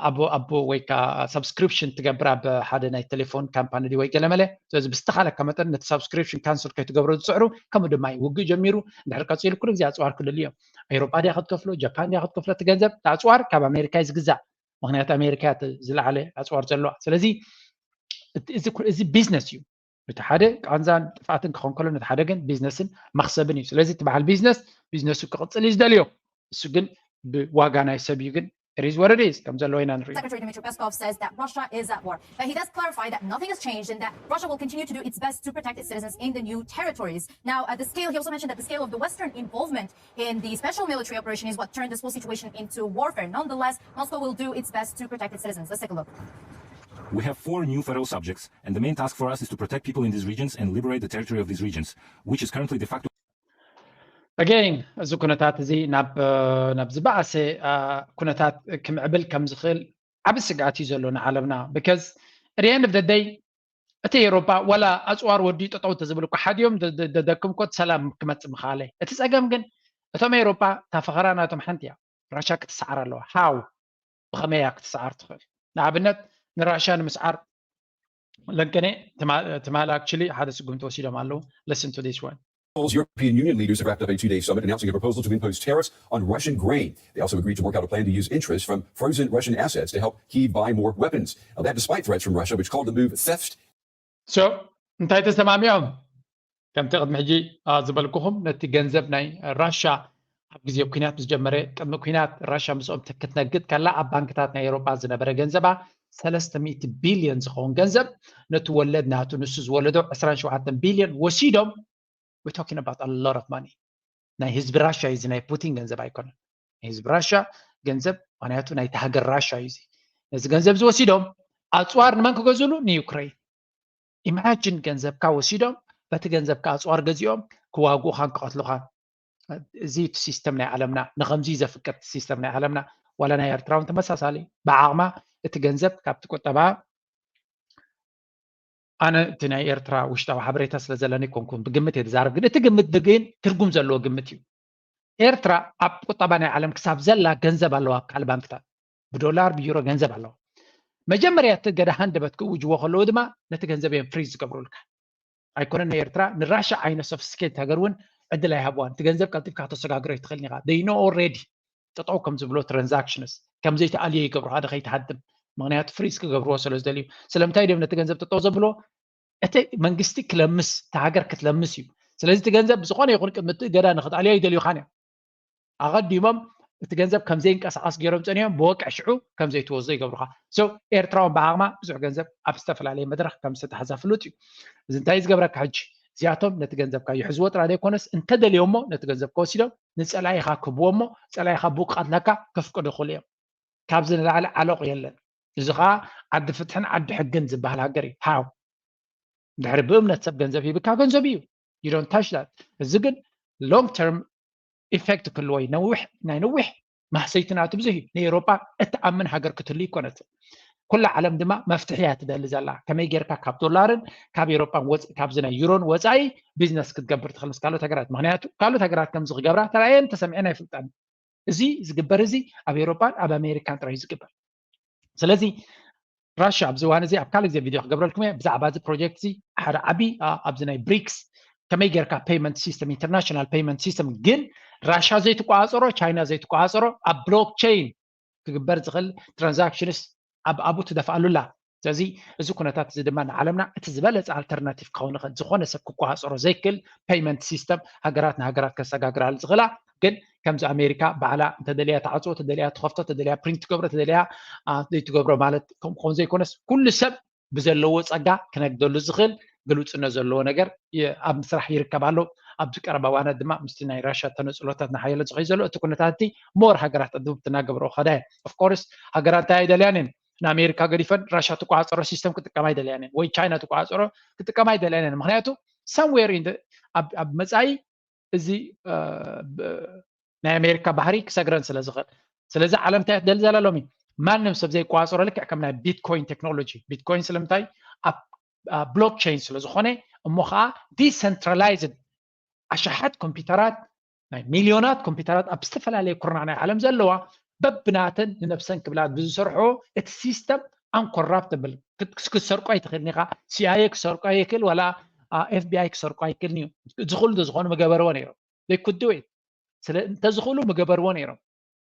ኣቦ ኣቦ ወይ ከዓ ሳብስክሪፕሽን ትገብር ኣብ ሓደ ናይ ቴሌፎን ካምፓኒ ወይ ገለመለ ስለዚ ብዝተኻለካ መጠን ነቲ ሳብስክሪፕሽን ካንስል ከይትገብሮ ዝፅዕሩ ከምኡ ድማ እዩ ውግእ ጀሚሩ እንድሕር ቀፂሉ ኩሉ ግዜ ኣፅዋር ክልል እዮም ኤሮጳ ድያ ክትከፍሎ ጃፓን ድያ ክትከፍሎ እቲ ገንዘብ ኣፅዋር ካብ ኣሜሪካ እዩ ዝግዛእ ምክንያቱ ኣሜሪካ ዝለዓለ ኣፅዋር ዘለዋ ስለዚ እዚ ቢዝነስ እዩ እቲ ሓደ ቃንዛን ጥፍኣትን ክኸውን ከሎ ነቲ ሓደ ግን ቢዝነስን መኽሰብን እዩ ስለዚ እቲ በዓል ቢዝነስ ቢዝነሱ ክቕፅል እዩ ዝደልዮ እሱ ግን ብዋጋ ናይ ሰብ እዩ ግን it is what it is ከም ዘለዎ ኢና ንሪኦ Secretary Dmitry Peskov says that Russia is at war, but he does clarify that nothing has changed and that Russia will continue to do its best to protect its citizens in the new territories. Now, uh, the scale, he also mentioned that the scale of the Western involvement in the special military operation is what turned this whole situation into warfare. Nonetheless, Moscow will do its best to protect its citizens. Let's take a look. We have four new federal subjects, and the main task for us is to protect people in these regions and liberate the territory of these regions, which is currently de facto. Again, እዚ ኩነታት እዚ ናብ ናብ ዝበኣሰ ኩነታት ክምዕብል ከም ዝኽእል ዓብ ስግኣት እዩ ዘሎ ንዓለምና። Because at the end of the day እቲ ኤሮፓ ዋላ ኣፅዋር ወዲ ጠጠው ተዝብል እኮ ሓዲኦም ደደክም ኮት ሰላም ክመፅእ ምኻለ። እቲ ፀገም ግን እቶም ኤሮፓ እታ ፈኸራ ናቶም ሓንቲ እያ። ራሻ ክትሰዓር ኣለዋ። How? ብኸመይ እያ ክትሰዓር ትኽእል? ንኣብነት ንራሻ ንምስዓር ለንከነ ትማል actually ሓደ ስጉምቲ ወሲዶም ኣለዉ። Listen to this one. European Union leaders have wrapped up a two-day summit announcing a proposal to impose tariffs on Russian grain. They also agreed to work out a plan to use interest from frozen Russian assets to help Kyiv buy more weapons. Now, that despite threats from Russia, which called the move theft. So እንታይ ተሰማሚዖም? ከምቲ ቅድሚ ሕጂ ዝበልኩኹም ነቲ ገንዘብ ናይ ራሻ ኣብ ግዜ ኩናት ምስ ጀመረ ቅድሚ ኩናት ራሻ ምስኦም ክትነግድ ከላ ኣብ ባንክታት ናይ ኤሮፓ ዝነበረ ገንዘባ ሰለስተ ሚእቲ ቢልዮን ዝኸውን ገንዘብ ነቲ ወለድ ናቱ ንሱ ዝወለዶ ዕስራን ሸውዓተን ቢልዮን ወሲዶም። We're talking about a lot of money. ናይ ህዝቢ ራሻ እዩ እዚ፣ ናይ ፑቲን ገንዘብ ኣይኮነን። ናይ ህዝቢ ራሻ ገንዘብ ምክንያቱ ናይቲ ሃገር ራሻ እዩ እዚ። ነዚ ገንዘብ እዚ ወሲዶም ኣፅዋር ንመን ክገዝሉ? ንዩክሬን። ኢማጂን ገንዘብካ ወሲዶም በቲ ገንዘብካ ኣፅዋር ገዚኦም ክዋግኡኻን ክቐትሉኻን። እዚ እቲ ሲስተም ናይ ዓለምና ንከምዚ ዘፍቅድ ሲስተም ናይ ዓለምና። ዋላ ናይ ኤርትራ እውን ተመሳሳሊ ብዓቕማ እቲ ገንዘብ ካብቲ ቁጠባ ኣነ እቲ ናይ ኤርትራ ውሽጣዊ ሓበሬታ ስለ ዘለኒ ኣይኮንኩን ብግምት እየ ዝዛረብ፣ ግን እቲ ግምት ግን ትርጉም ዘለዎ ግምት እዩ። ኤርትራ ኣብ ቁጠባ ናይ ዓለም ክሳብ ዘላ ገንዘብ ኣለዋ ኣብ ካልእ ባንክታት ብዶላር ብዩሮ ገንዘብ ኣለዋ። መጀመርያ እቲ ገዳ ሃንደበት ክእውጅዎ ከለዉ ድማ ነቲ ገንዘብ እዮም ፍሪዝ ዝገብሩልካ። ኣይኮነን ንኤርትራ ንራሻ ዓይነት ሶፊስቲኬት ሃገር እውን ዕድል ኣይሃብዋን። እቲ ገንዘብ ቀልጢፍካ ከተሰጋግሮ ኣይትኽእልን ኢኻ። They know already ጠጠው ከም ዝብሎ ትራንዛክሽንስ ከም ዘይተኣልዮ ይገብሩ ሓደ ከይትሃድም። ምክንያቱ ፍሪዝ ክገብርዎ ስለ ዝደልዩ። ስለምንታይ ድዮም ነቲ ገንዘብ ጠጠው ዘብልዎ? እቲ መንግስቲ ክለምስ፣ እቲ ሃገር ክትለምስ እዩ። ስለዚ እቲ ገንዘብ ብዝኾነ ይኹን ቅድሚ እቲ እገዳ ንክትኣልዮ ኣይደልዩኻን እዮም። ኣቐዲሞም እቲ ገንዘብ ከም ዘይንቀሳቐስ ገይሮም ጸኒሖም ብወቅዕ ሽዑ ከም ዘይትወስዶ ይገብሩኻ። So ኤርትራውን ብዓቕማ ብዙሕ ገንዘብ ኣብ ዝተፈላለየ መድረኽ ከም ዝተታሕዛ ፍሉጥ እዩ። እዚ እንታይ እዩ ዝገብረካ ሕጂ? እዚኣቶም ነቲ ገንዘብካ ይሕዝዎ ጥራይ ዘይኮነስ እንተደልዮሞ ነቲ ገንዘብካ ወሲዶም ንጸላኢኻ ክህብዎ እሞ ጸላኢኻ ብኡ ክቐትለካ ከፍቅዱ ይኽእሉ እዮም። ካብዚ ንላዕሊ ዓለቑ የለን። እዚ ኸዓ ዓዲ ፍትሕን ዓዲ ሕግን ዝበሃል ሃገር እዩ። How? ድሕሪ ብእምነት ሰብ ገንዘብ ሂብካ ገንዘብ እዩ። You don't touch that። እዚ ግን long term effect ክህልዎ እዩ። ነዊሕ ናይ ነዊሕ ማህሰይቲ ናቱ ብዙሕ እዩ። ንኤውሮጳ እትኣምን ሃገር ክትህሉ ኣይኮነትን። ኩላ ዓለም ድማ መፍትሒ እያ ትደሊ ዘላ። ከመይ ጌርካ ካብ ዶላርን ካብ ኤውሮጳን ወፅ ካብዚ ናይ ዩሮን ወፃኢ ቢዝነስ ክትገብር ትኽእል ምስ ካልኦት ሃገራት። ምክንያቱ ካልኦት ሃገራት ከምዚ ክገብራ ተራእየን ተሰሚዐን ኣይፍልጣን። እዚ ዝግበር እዚ ኣብ ኤውሮጳን ኣብ ኣሜሪካን ጥራይ እዩ ዝግበር። ስለዚ ራሽያ ኣብዚ እዋን እዚ ኣብ ካልእ ግዜ ቪድዮ ክገብረልኩም እየ ብዛዕባ እዚ ፕሮጀክት እዚ ሓደ ዓቢ ኣብዚ ናይ ብሪክስ ከመይ ጌርካ ፔይመንት ሲስተም ኢንተርናሽናል ፔይመንት ሲስተም ግን ራሽያ ዘይትቆፃፀሮ ቻይና ዘይትቆፃፀሮ ኣብ ብሎክቸይን ክግበር ዝኽእል ትራንዛክሽንስ ኣብ ኣብኡ ትደፍኣሉ ኣላ። ስለዚ እዚ ኩነታት እዚ ድማ ንዓለምና እቲ ዝበለፀ ኣልተርናቲቭ ክኸውን ይኽእል። ዝኾነ ሰብ ክቆፃፀሮ ዘይክእል ፔይመንት ሲስተም ሃገራት ንሃገራት ከሰጋግራሉ ዝኽእላ ግን ከምዚ ኣሜሪካ ባዕላ እንተደልያ ትዓፅዎ፣ ተደልያ ትኸፍቶ፣ ተደልያ ፕሪንት ትገብሮ፣ ተደልያ ዘይትገብሮ ማለት ከምኡ ክኸውን ዘይኮነስ ኩሉ ሰብ ብዘለዎ ፀጋ ክነግደሉ ዝኽእል ግሉፅነት ዘለዎ ነገር ኣብ ምስራሕ ይርከብ ኣሎ። ኣብዚ ቀረባ እዋናት ድማ ምስቲ ናይ ራሽያ ተነፅሎታት እናሓየለ ዝኸይ ዘሎ እቲ ኩነታት እቲ ሞር ሃገራት ኣድቡብ ትናገብሮ ከዳ እየ። Of course ሃገራት እንታይ ኣይደልያን እየን ንኣሜሪካ ገዲፈን ራሽያ ትቆፃፀሮ ሲስተም ክጥቀማ ኣይደልያን እየን ወይ ቻይና ትቆፃፀሮ ክጥቀማ ኣይደልያን እየን። ምክንያቱ somewhere ኣብ መፃኢ እዚ ናይ ኣሜሪካ ባህሪ ክሰግረን ስለ ዝኽእል። ስለዚ ዓለም እንታይ ትደሊ ዘላ ሎሚ ማንም ሰብ ዘይቋፀሮ ልክዕ ከም ናይ ቢትኮይን ቴክኖሎጂ ቢትኮይን ስለምንታይ ኣብ ብሎክቸይን ስለ ዝኾነ እሞ ከዓ ዲሰንትራላይዝድ ኣሽሓት ኮምፒውተራት ናይ ሚሊዮናት ኮምፒውተራት ኣብ ዝተፈላለየ ኩርናዕ ናይ ዓለም ዘለዋ በብናተን ንነብሰን ክብላ ብዝሰርሖ እቲ ሲስተም ኣንኮራፕተብል ክትሰርቆ ኣይትኽእልን ኢኻ። ሲኣይኤ ክሰርቆ ኣይክእል ዋላ ኤፍቢኣይ ክሰርቆ ኣይክእልን እዩ። ዝኽእሉ ዝኾኑ ምገበርዎ ነይሮም። They could do it። ስለ እንተዝኽእሉ ምገበርዎ ነይሮም።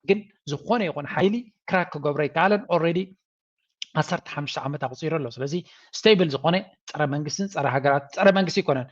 ግን ዝኾነ ይኹን ሓይሊ ክራክ ክገብሮ ኣይከኣለን። ኦልሬዲ ዓሰርተ ሓሙሽተ ዓመት ኣቑፂሩ ኣሎ። ስለዚ ስቴብል ዝኾነ ፀረ መንግስትን ፀረ ሃገራት ፀረ መንግስቲ ኣይኮነን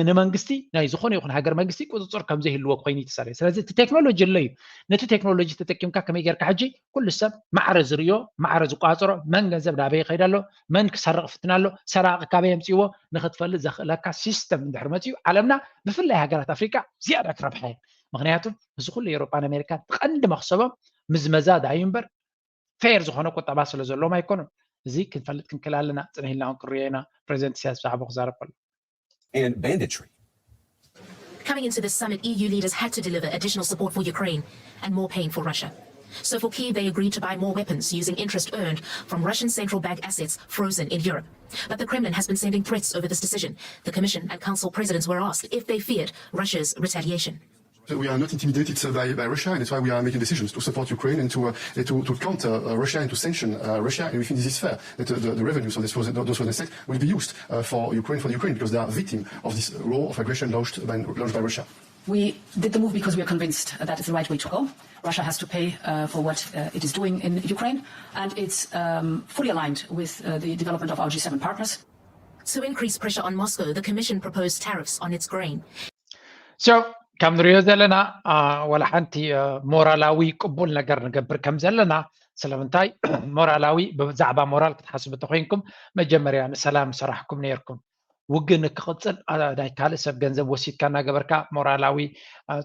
ንመንግስቲ ናይ ዝኾነ ይኹን ሃገር መንግስቲ ቁፅፅር ከም ዘይህልዎ ኮይኑ ይተሰርየ። ስለዚ እቲ ቴክኖሎጂ ኣሎ እዩ። ነቲ ቴክኖሎጂ ተጠቂምካ ከመይ ጌርካ ሕጂ ኩሉ ሰብ ማዕረ ዝርእዮ ማዕረ ዝቋፅሮ መን ገንዘብ ናበይ ይኸይድ ኣሎ መን ክሰርቕ ፍትን ኣሎ ሰራቂ ካበይ የምፅእዎ ንክትፈልጥ ዘኽእለካ ሲስተም እንድሕር መፅኡ ዓለምና ብፍላይ ሃገራት ኣፍሪቃ ዝያዳ ክረብሓ እየን። ምክንያቱ እዚ ኩሉ ኤውሮጳን ኣሜሪካን ቀንዲ መክሰቦም ምዝመዛ ዳዩ እምበር ፌር ዝኾነ ቁጠባ ስለ ዘለዎም ኣይኮኑን። እዚ ክንፈልጥ ክንክእል ኣለና። ፅንሕ ኢልና ክንሪኦ ኢና። ፕሬዚደንት ኢሳያስ ብዛዕባኡ ክዛረብ ከሎ። And banditry. Coming into this summit, E U leaders had to deliver additional support for Ukraine and more pain for Russia. So for Kyiv, they agreed to buy more weapons using interest earned from Russian central bank assets frozen in Europe. But the Kremlin has been sending threats over this decision. The Commission and Council presidents were asked if they feared Russia's retaliation. We are not intimidated uh, by, by Russia, and that's why we are making decisions to support Ukraine and to, uh, and to, to counter uh, Russia and to sanction uh, Russia. And we think this is fair that uh, the, the revenues of this, those foreign assets will be used uh, for Ukraine, for Ukraine, because they are victims of this war of aggression launched by, launched by Russia. We did the move because we are convinced that it's the right way to go. Russia has to pay uh, for what uh, it is doing in Ukraine, and it's um, fully aligned with uh, the development of our G seven partners. To increase pressure on Moscow, the Commission proposed tariffs on its grain. So ከም ንሪኦ ዘለና ዋላ ሓንቲ ሞራላዊ ቅቡል ነገር ንገብር ከም ዘለና፣ ስለምንታይ ሞራላዊ፣ ብዛዕባ ሞራል ክትሓስቡ እንተኮይንኩም መጀመርያ ንሰላም ሰራሕኩም ነይርኩም። ውግእ ንክቕፅል ናይ ካልእ ሰብ ገንዘብ ወሲድካ እናገበርካ ሞራላዊ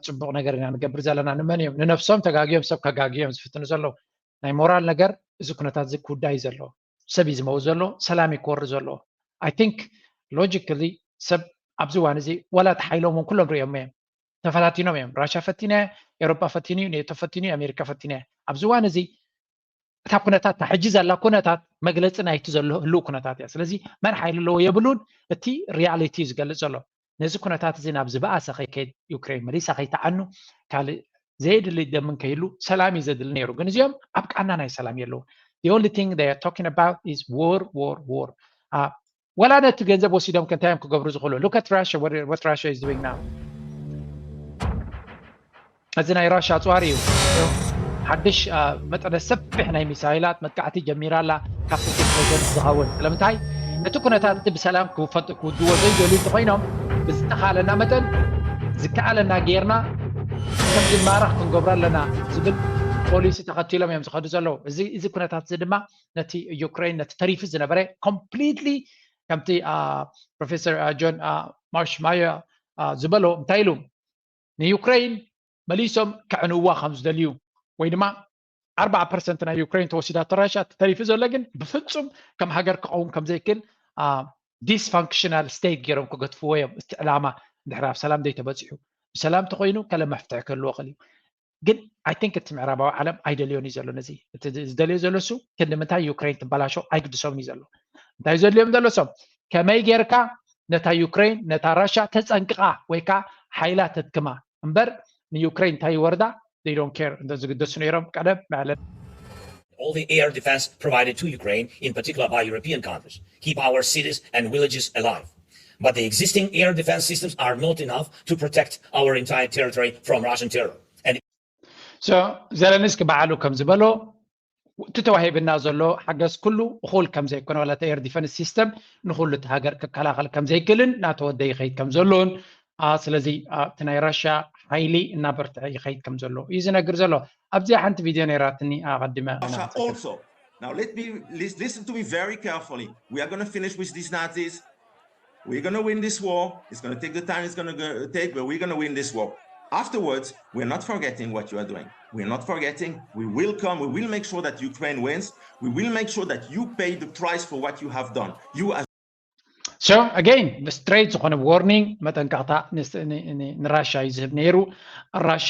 ፅቡቕ ነገር ኢና ንገብር ዘለና። ንመን እዮም ንነብሶም ተጋግዮም ሰብ ከጋግዮም ዝፍትኑ ዘለዉ? ናይ ሞራል ነገር እዚ ኩነታት እዚ ክውዳእ እዩ ዘለዎ። ሰብ እዩ ዝመውት ዘሎ፣ ሰላም እዩ ክወርድ ዘለዎ። I think logically ሰብ ኣብዚ እዋን እዚ ዋላ ተሓይሎም እውን ኩሎም ሪኦም እዮም፣ ተፈታቲኖም እዮም። ራሻ ፈቲና፣ ኤሮፓ ፈቲኑ፣ ኔቶ ፈቲኑ፣ ኣሜሪካ ፈቲና። ኣብዚ እዋን እዚ እታ ኩነታት እታ ሕጂ ዘላ ኩነታት መግለፂ ናይቲ ዘሎ ህልው ኩነታት እያ። ስለዚ መን ሓይሊ ኣለዎ የብሉን፣ እቲ ሪያሊቲ እዩ ዝገልፅ ዘሎ። ነዚ ኩነታት እዚ ናብ ዝበኣሰ ከይከይድ፣ ዩክሬን መሊሳ ከይትዓኑ፣ ካልእ ዘየድሊ ደም እንከይህሉ ሰላም እዩ ዘድሊ ነይሩ። ግን እዚኦም ኣብ ቃና ናይ ሰላም የለዉ። The only thing they are talking about is war, war, war. Uh, ወላ ነቲ ገንዘብ ወሲዶም ከ እንታይ እዮም ክገብሩ ዝኽእሉ? Look at Russia, what, what Russia is doing now. እዚ ናይ ራሻ ኣፅዋር እዩ። ሓድሽ መጠነ ሰፊሕ ናይ ሚሳይላት መጥቃዕቲ ጀሚራ ኣላ። ካብቲ ፕሬዚደንት ዝኸውን ስለምንታይ እቲ ኩነታት እቲ ብሰላም ክውድዎ ዘይደልዩ እንተኮይኖም ብዝተኻለና መጠን ዝከኣለና ጌርና ከም ዝማረኽ ክንገብሮ ኣለና ዝብል ፖሊሲ ተኸቲሎም እዮም ዝኸዱ ዘለዉ። እዚ ኩነታት እዚ ድማ ነቲ ዩክሬን ነቲ ተሪፉ ዝነበረ ኮምፕሊትሊ ከምቲ ፕሮፌሰር ጆን ማርሽ ማየር ዝበሎ እንታይ ኢሉ ንዩክሬን መሊሶም ከዕንዋ ከም ዝደልዩ ወይ ድማ ኣርባዓ ፐርሰንት ናይ ዩክሬን ተወሲዳቶ ራሻ ተሪፉ ዘሎ ግን ብፍጹም ከም ሃገር ክኸውን ከም ዘይክእል dysfunctional state ገይሮም ክገትፍዎ እዮም። እቲ ዕላማ እንድሕር ኣብ ሰላም ዘይተበፂሑ ብሰላም ተኮይኑ ከለ መፍትሒ ክህልዎ ክእል እዩ። ግን I think እቲ ምዕራባዊ ዓለም ኣይደልዮን እዩ ዘሎ ነዚ። እቲ ዝደልዮ ዘሎ እሱ ክንዲ ምንታይ ዩክሬን ትበላሾ ኣይግድሶምን እዩ ዘሎ። እንታይ ዘድልዮም ዘሎ እሶም ከመይ ጌርካ ነታ ዩክሬን ነታ ራሻ ተፀንቅቃ ወይ ከዓ ሓይላ ተድክማ እምበር ንዩክሬን እንታይ ይወርዳ they don't care እንተ ዝግደሱ ነይሮም ቀደም መዕለ All the air defense provided to Ukraine, in particular by European countries, keep our cities and villages alive. But the existing air defense systems are not enough to protect our entire territory from Russian terror. And so ዘለንስኪ ባዕሉ ከም ዝበሎ እቲ ተዋሂብና ዘሎ ሓገዝ ኩሉ እኹል ከም ዘይኮነ ዋላ እቲ air defense system ንኩሉ እቲ ሃገር ክከላኸል ከም ዘይክእልን እናተወደ ይኸይድ ከም ዘሎን ስለዚ እቲ ናይ ራሻ ሓይሊ እናበርትዐ ይኸይድ ከም ዘሎ እዩ ዝነግር ዘሎ። ኣብዚኣ ሓንቲ ቪድዮ ነይራትኒ ኣቐዲመ Russia also. Now let me lis- listen to me very carefully. We are going to finish with these Nazis. We're going to win this war. It's going to take the time it's going to take, but we're going to win this war. Afterwards, we're not forgetting what you are doing. We're not forgetting. We will come. We will make sure that Ukraine wins. We will make sure that you pay the price for what you have done. You as So again, straight ዝኾነ warning መጠንቀቕታ ንራሻ እዩ ዝህብ ነይሩ። ራሻ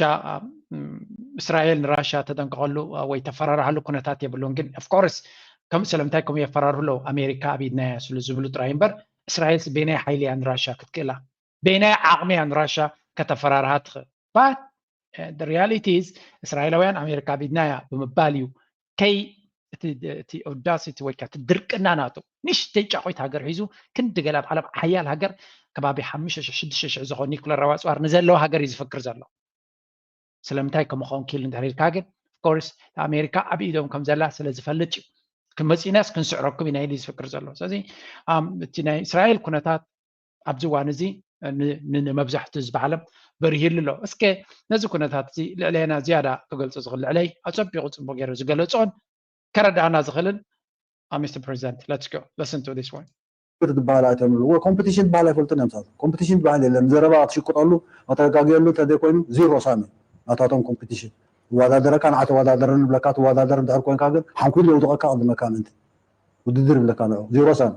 እስራኤል ንራሻ ተጠንቀቐሉ ወይ ተፈራርሃሉ ኩነታት የብሉን። ግን of course ከም ስለምንታይ ከምኡ የፈራርሁ ኣለዉ? ኣሜሪካ ኣብ ኢድና እያ ስለ ዝብሉ ጥራይ እምበር እስራኤል በየናይ ሓይሊ እያ ንራሻ ክትክእላ? በየናይ ዓቕሚ እያ ንራሻ ከተፈራርሃ ትኽእል? But the reality is እስራኤላውያን ኣሜሪካ ኣብ ኢድና እያ ብምባል እዩ ከይ እቲ audacity ወይ ከዓ እቲ ድርቅና ናቱ ንእሽተይ ጫቆይት ሃገር ሒዙ ክንዲ ገለ ኣብ ዓለም ሓያል ሃገር ከባቢ ሓሙሽተ ሽሕ ሽዱሽተ ሽሕ ዝኾኑ ኒኩለራዊ ኣፅዋር ንዘለዎ ሃገር እዩ ዝፍክር ዘሎ። ስለምንታይ ከምኡ ክኸውን ክኢሉ እንድሕር ኢልካ ግን of course ኣሜሪካ ኣብ ኢዶም ከም ዘላ ስለ ዝፈልጥ እዩ። ክመፂናስ ክንስዕረኩም ኢና ኢሉ እዩ ዝፍክር ዘሎ። ስለዚ እቲ ናይ እስራኤል ኩነታት ኣብዚ እዋን እዚ ንመብዛሕትኡ ህዝቢ ዓለም በሪሂሉ ኣሎ። እስከ ነዚ ኩነታት እዚ ልዕሌና ዝያዳ ክገልፆ ዝኽእል ልዕለይ ኣፀቢቑ ፅቡቅ ገይሩ ዝገለፆን ከረድኣና ዝኽእልን Mister President, let's go. Listen to this one. ውድድር ዝበሃል ኣይተምሉ ኮምፒቲሽን ዝበሃል ኣይፈልጡን እዮም። ንሳቶም ኮምፒቲሽን ዝበሃል የለን። ዘረባ ክትሽቅጠሉ መተጋግየሉ እንተዘይኮይኑ ዚሮ ሳሚ ናታቶም ኮምፒቲሽን። እወዳደረካ ንዓ ተወዳደረኒ ይብለካ። ትወዳደር እንድሕር ኮንካ ግን ሓንኩሉ የውድቐካ ቅድመካ ምእንቲ ውድድር ይብለካ ንዑ ዚሮ ሳሚ።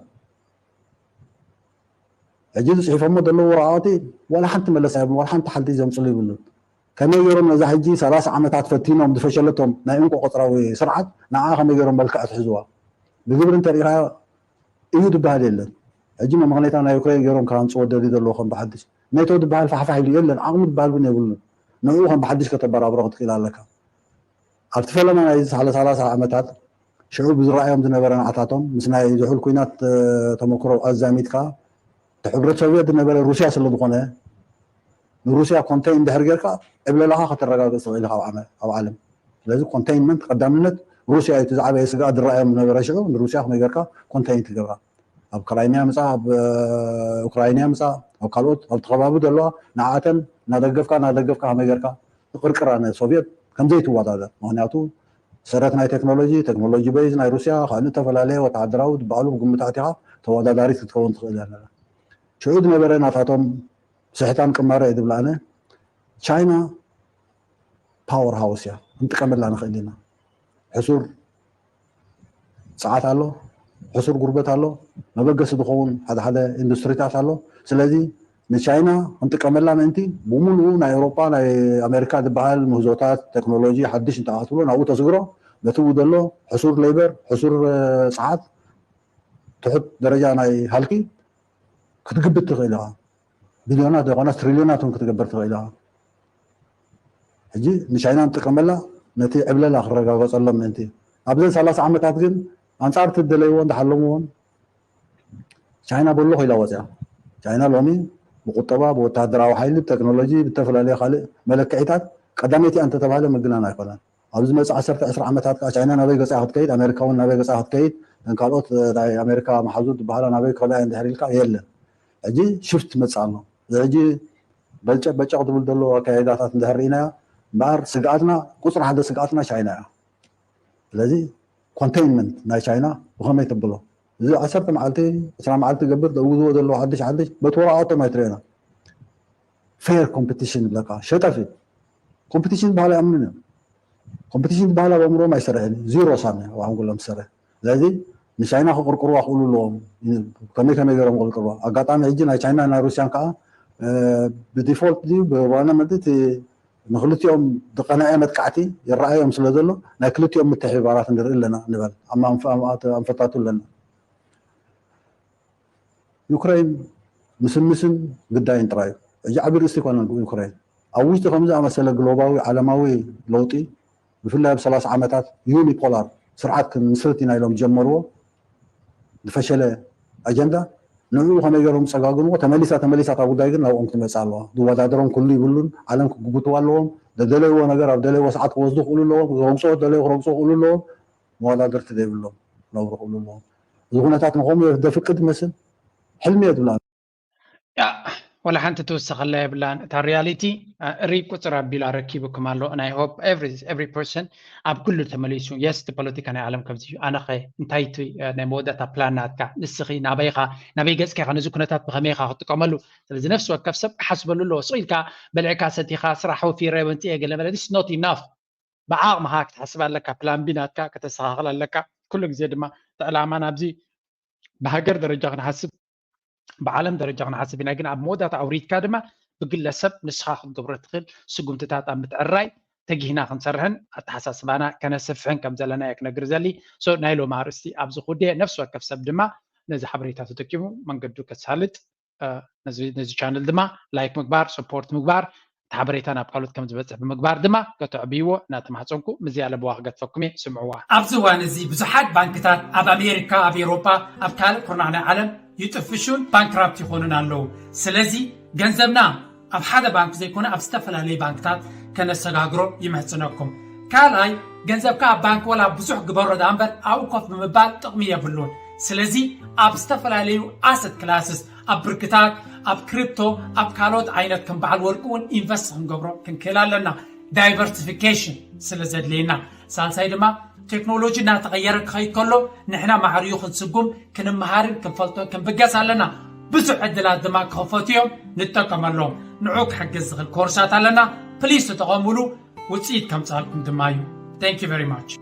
ሕጂ ዝፅሒፎሞ ዘለዉ ወረቓቕቲ ዋላ ሓንቲ መለስ ኣይብሉ ዋላ ሓንቲ ሓንቲ ዘምፅሉ ይብሉን። ከመይ ገይሮም ነዛ ሕጂ ሰላሳ ዓመታት ፈቲኖም ዝፈሸለቶም ናይ እንቆ ቆፅራዊ ስርዓት ንዓ ከመይ ገይሮም መልክዕ ትሕዝዋ? ብግብሪ እንተሪኢኻዮ እዩ ዝበሃል የለን። ሕጂ መመኽነይታ ናይ ዩክሬን ገይሮም ክሃንፅዎ ደልዩ ዘለዎ ከም ብሓድሽ ኔቶ ዝበሃል ፋሕፋሕ ኢሉ የለን። ዓቕሚ ዝበሃል እውን የብሉን። ንዕኡ ከም ብሓድሽ ከተበራብሮ ክትክእል ኣለካ። ኣብቲ ፈለማ ናይ ዝሓለ ሰላሳ ዓመታት ሽዑ ብዝረኣዮም ዝነበረ ንዓታቶም ምስ ናይ ዝሑል ኩናት ተመክሮ ኣዛሚድካ እቲ ሕብረት ሶቪየት ዝነበረ ሩስያ ስለ ዝኾነ ንሩስያ ኮንቴይን ድሕር ጌርካ ዕብለላኻ ከተረጋግፅ ትኽእል ኢኻ ኣብ ዓለም። ስለዚ ኮንቴይንመንት ቀዳምነት ሩስያ እዩ። እቲ ዝዓበየ ስግኣት ዝረኣዮም ዝነበረ ሽዑ ንሩስያ ከመይ ጌርካ ኮንቴይን ትገብራ ኣብ ክራይሚያ ምፃ ኣብ ኡክራይንያ ምፃ ኣብ ካልኦት ኣብቲ ከባቢ ዘለዋ ንዓተን እናደገፍካ እናደገፍካ ከመይ ጌርካ ትቕርቅራ ንሶቪየት ከምዘይትወዳደር ምክንያቱ ሰረት ናይ ቴክኖሎጂ ቴክኖሎጂ በይዝ ናይ ሩስያ ካልእ ዝተፈላለየ ወተሃደራዊ ዝበሃሉ ብግምታት ኢኻ ተወዳዳሪት ክትከውን ትኽእል ኣለና ሽዑ ዝነበረ ናታቶም ስሕታን ቅማረ እየ ዝብላነ ቻይና ፓወር ሃውስ እያ ክንጥቀመላ ንኽእል ኢና ሕሱር ፀዓት ኣሎ ሕሱር ጉርበት ኣሎ መበገሲ ዝኸውን ሓደ ሓደ ኢንዱስትሪታት ኣሎ ስለዚ ንቻይና ክንጥቀመላ ምእንቲ ብሙሉኡ ናይ ኤውሮጳ ናይ ኣሜሪካ ዝበሃል ምህዞታት ቴክኖሎጂ ሓድሽ እንተኣትብሎ ናብኡ ተስግሮ ነቲ ኡ ዘሎ ሕሱር ሌበር ሕሱር ፀዓት ትሑት ደረጃ ናይ ሃልኪ ክትግብት ትኽእል ኢኻ ቢልዮናት ዘይኮነስ ትሪልዮናት እውን ክትገብር ትኽእል ኢኻ ሕጂ ንቻይና ንጥቀመላ ነቲ ዕብለላ ክረጋገፀሎም ምእንቲ ኣብዘን ሰላሳ ዓመታት ግን ኣንፃር እቲ ደለይዎ እንዳሓለምዎን ቻይና በሎ ኮይላ ወፅያ ቻይና ሎሚ ብቁጠባ ብወታደራዊ ሓይሊ ብቴክኖሎጂ ብተፈላለየ ካልእ መለክዒታት ቀዳመይቲ እንተተባህለ ምግናን ኣይኮነን ኣብዚ መፅእ ዓሰርተ ዕስራ ዓመታት ከዓ ቻይና ናበይ ገፃ ክትከይድ ኣሜሪካ እውን ናበይ ገፃ ክትከይድ እተን ካልኦት ናይ ኣሜሪካ መሓዙት ዝበሃላ ናበይ ክኸዳ እየን ድሕር ኢልካ የለን ሕጂ ሽፍት መፅእ ኣሎ እዚ ሕጂ በልጨቅ በጨቅ ዝብል ዘሎ ኣካይዳታት እንድሕር ርኢናዮ እምበኣር ስግኣትና ቁፅሪ ሓደ ስግኣትና ቻይና እያ ስለዚ ኮንቴይንመንት ናይ ቻይና ብኸመይ ተብሎ እዚ ዓሰርተ መዓልቲ ዕስራ መዓልቲ ገብር ዘእውዝዎ ዘለዉ ሓድሽ ሓድሽ በቲ ወረቃቶም ኣይትርእዮና ፌር ኮምፒቲሽን ይብለካ ሸጠፊ ኮምፒቲሽን ዝበሃል ኣይኣምኑን እዮም ኮምፒቲሽን ዝበሃል ኣብ ኣእምሮም ኣይሰርሕን እዩ ዚሮ ሳሚ ኣብ ሓንጎሎም ዝሰርሕ ስለዚ ንቻይና ክቕርቅርዋ ክእሉ ኣለዎም ከመይ ከመይ ገይሮም ክቕርቅርዋ ኣጋጣሚ ሕጂ ናይ ቻይና ናይ ሩስያን ከዓ ብዲፎልት ድዩ ብዋና መድት ንክልቲኦም ዝቐነዐ መጥቃዕቲ ይረኣዮም ስለ ዘሎ ናይ ክልቲኦም ምትሕብባራት ንርኢ ኣለና ንበል ኣንፈታቱ ኣለና ዩክሬን ምስምስን ግዳይን ጥራይ እዩ። ሕጂ ዓቢ ርእስቲ ይኮነን ዩክሬን ኣብ ውሽጢ ከምዚ ኣመሰለ ግሎባዊ ዓለማዊ ለውጢ ብፍላይ ኣብ ሰላሳ ዓመታት ዩኒፖላር ስርዓት ክንምስርት ኢና ኢሎም ዝጀመርዎ ዝፈሸለ ኣጀንዳ ንዕኡ ከመይ ገይሮም ዝፀጋግንዎ ተመሊሳ ተመሊሳ እታ ጉዳይ ግን ናብኦም ክትመፅእ ኣለዋ ዝወዳደሮም ኩሉ ይብሉን ዓለም ክግብትዋ ኣለዎም ዘደለይዎ ነገር ኣብ ደለይዎ ሰዓት ክወስዱ ክእሉ ኣለዎም ዝረግፅዎ ደለዩ ክረግፁ ክእሉ ኣለዎም መወዳደርቲ ዘይብሎም ክነብሩ ክእሉ ኣለዎም እዚ ኩነታት ንከምኡ ዘፍቅድ ይመስል ሕልሚ እየ ዝብላ ያ ወላ ሓንቲ ትውስኸላ የብላን እታ ሪያሊቲ ሪ ቁፅር ኣቢሉ ኣረኪቡኩም ኣሎ ናይ ሆፕ every person ኣብ ኩሉ ተመሊሱ yes እቲ ፖለቲካ ናይ ዓለም ከምዚ እዩ ኣነኸ እንታይ እቲ ናይ መወዳእታ ፕላን ናትካ ንስኺ ናበይኻ ናበይ ገፅካ ኢኻ ነዚ ኩነታት ብኸመይ ኢኻ ክትጥቀመሉ ስለዚ ነፍሲ ወከፍ ሰብ ክሓስበሉ ኣለዎ ስቕ ኢልካ በልዕካ ሰቲኻ ስራሕ ወፊረ ወንፅየ ገለ መለ this not enough ብዓቕምኻ ክትሓስብ ኣለካ ፕላን ቢ ናትካ ከተስተኻኽል ኣለካ ኩሉ ግዜ ድማ እቲ ዕላማ ናብዚ ብሃገር ደረጃ ክንሓስብ ብዓለም ደረጃ ክንሓስብ ኢና ግን ኣብ መወዳእታ ኣውሪድካ ድማ ብግለሰብ ንስኻ ክትገብሮ ትኽእል ስጉምትታት ኣብ ምትዕራይ ተጊህና ክንሰርሕን ኣተሓሳስባና ከነስፍሕን ከም ዘለና እየ ክነግር ዘሊ so ናይ ሎም ኣርእስቲ ኣብዚ ክውድየ ነፍሲ ወከፍ ሰብ ድማ ነዚ ሓበሬታ ተጠቂሙ መንገዱ ከሳልጥ ነዚ ቻነል ድማ ላይክ ምግባር ሰፖርት ምግባር እቲ ሓበሬታ ናብ ካልኦት ከም ዝበፅሕ ብምግባር ድማ ከተዕብይዎ እናተማሕፀንኩ ምዝያ ለበዋ ክገድፈኩም እየ ስምዕዋ ኣብዚ እዋን እዚ ብዙሓት ባንክታት ኣብ ኣሜሪካ ኣብ ኤሮፓ ኣብ ካልእ ኩርናዕ ናይ ዓለም ይጥፍሹን ባንክራፕት ይኾኑን ኣለዉ ስለዚ ገንዘብና ኣብ ሓደ ባንክ ዘይኮነ ኣብ ዝተፈላለዩ ባንክታት ከነሰጋግሮ ይምህፅነኩም ካልኣይ ገንዘብካ ኣብ ባንክ ወላ ብዙሕ ግበሮ ዳኣ እምበር ኣብኡ ኮፍ ብምባል ጥቕሚ የብሉን ስለዚ ኣብ ዝተፈላለዩ ኣሰት ክላስስ ኣብ ብርክታት ኣብ ክሪፕቶ ኣብ ካልኦት ዓይነት ከም በዓል ወርቂ እውን ኢንቨስት ክንገብሮ ክንክእል ኣለና ዳይቨርሲፊኬሽን ስለ ዘድልየና ሳልሳይ ድማ ቴክኖሎጂ እናተቐየረ ክኸይድ ከሎ ንሕና ማዕርዩ ክንስጉም ክንመሃርን ክንፈልጦን ክንብገስ ኣለና ብዙሕ ዕድላት ድማ ክኸፈቱ እዮም ንጠቀመሎም ንዑ ክሕግዝ ዝኽእል ኮርሳት ኣለና ፕሊስ ተጠቐሙሉ ውፅኢት ከምፅኣልኩም ድማ እዩ thank you very much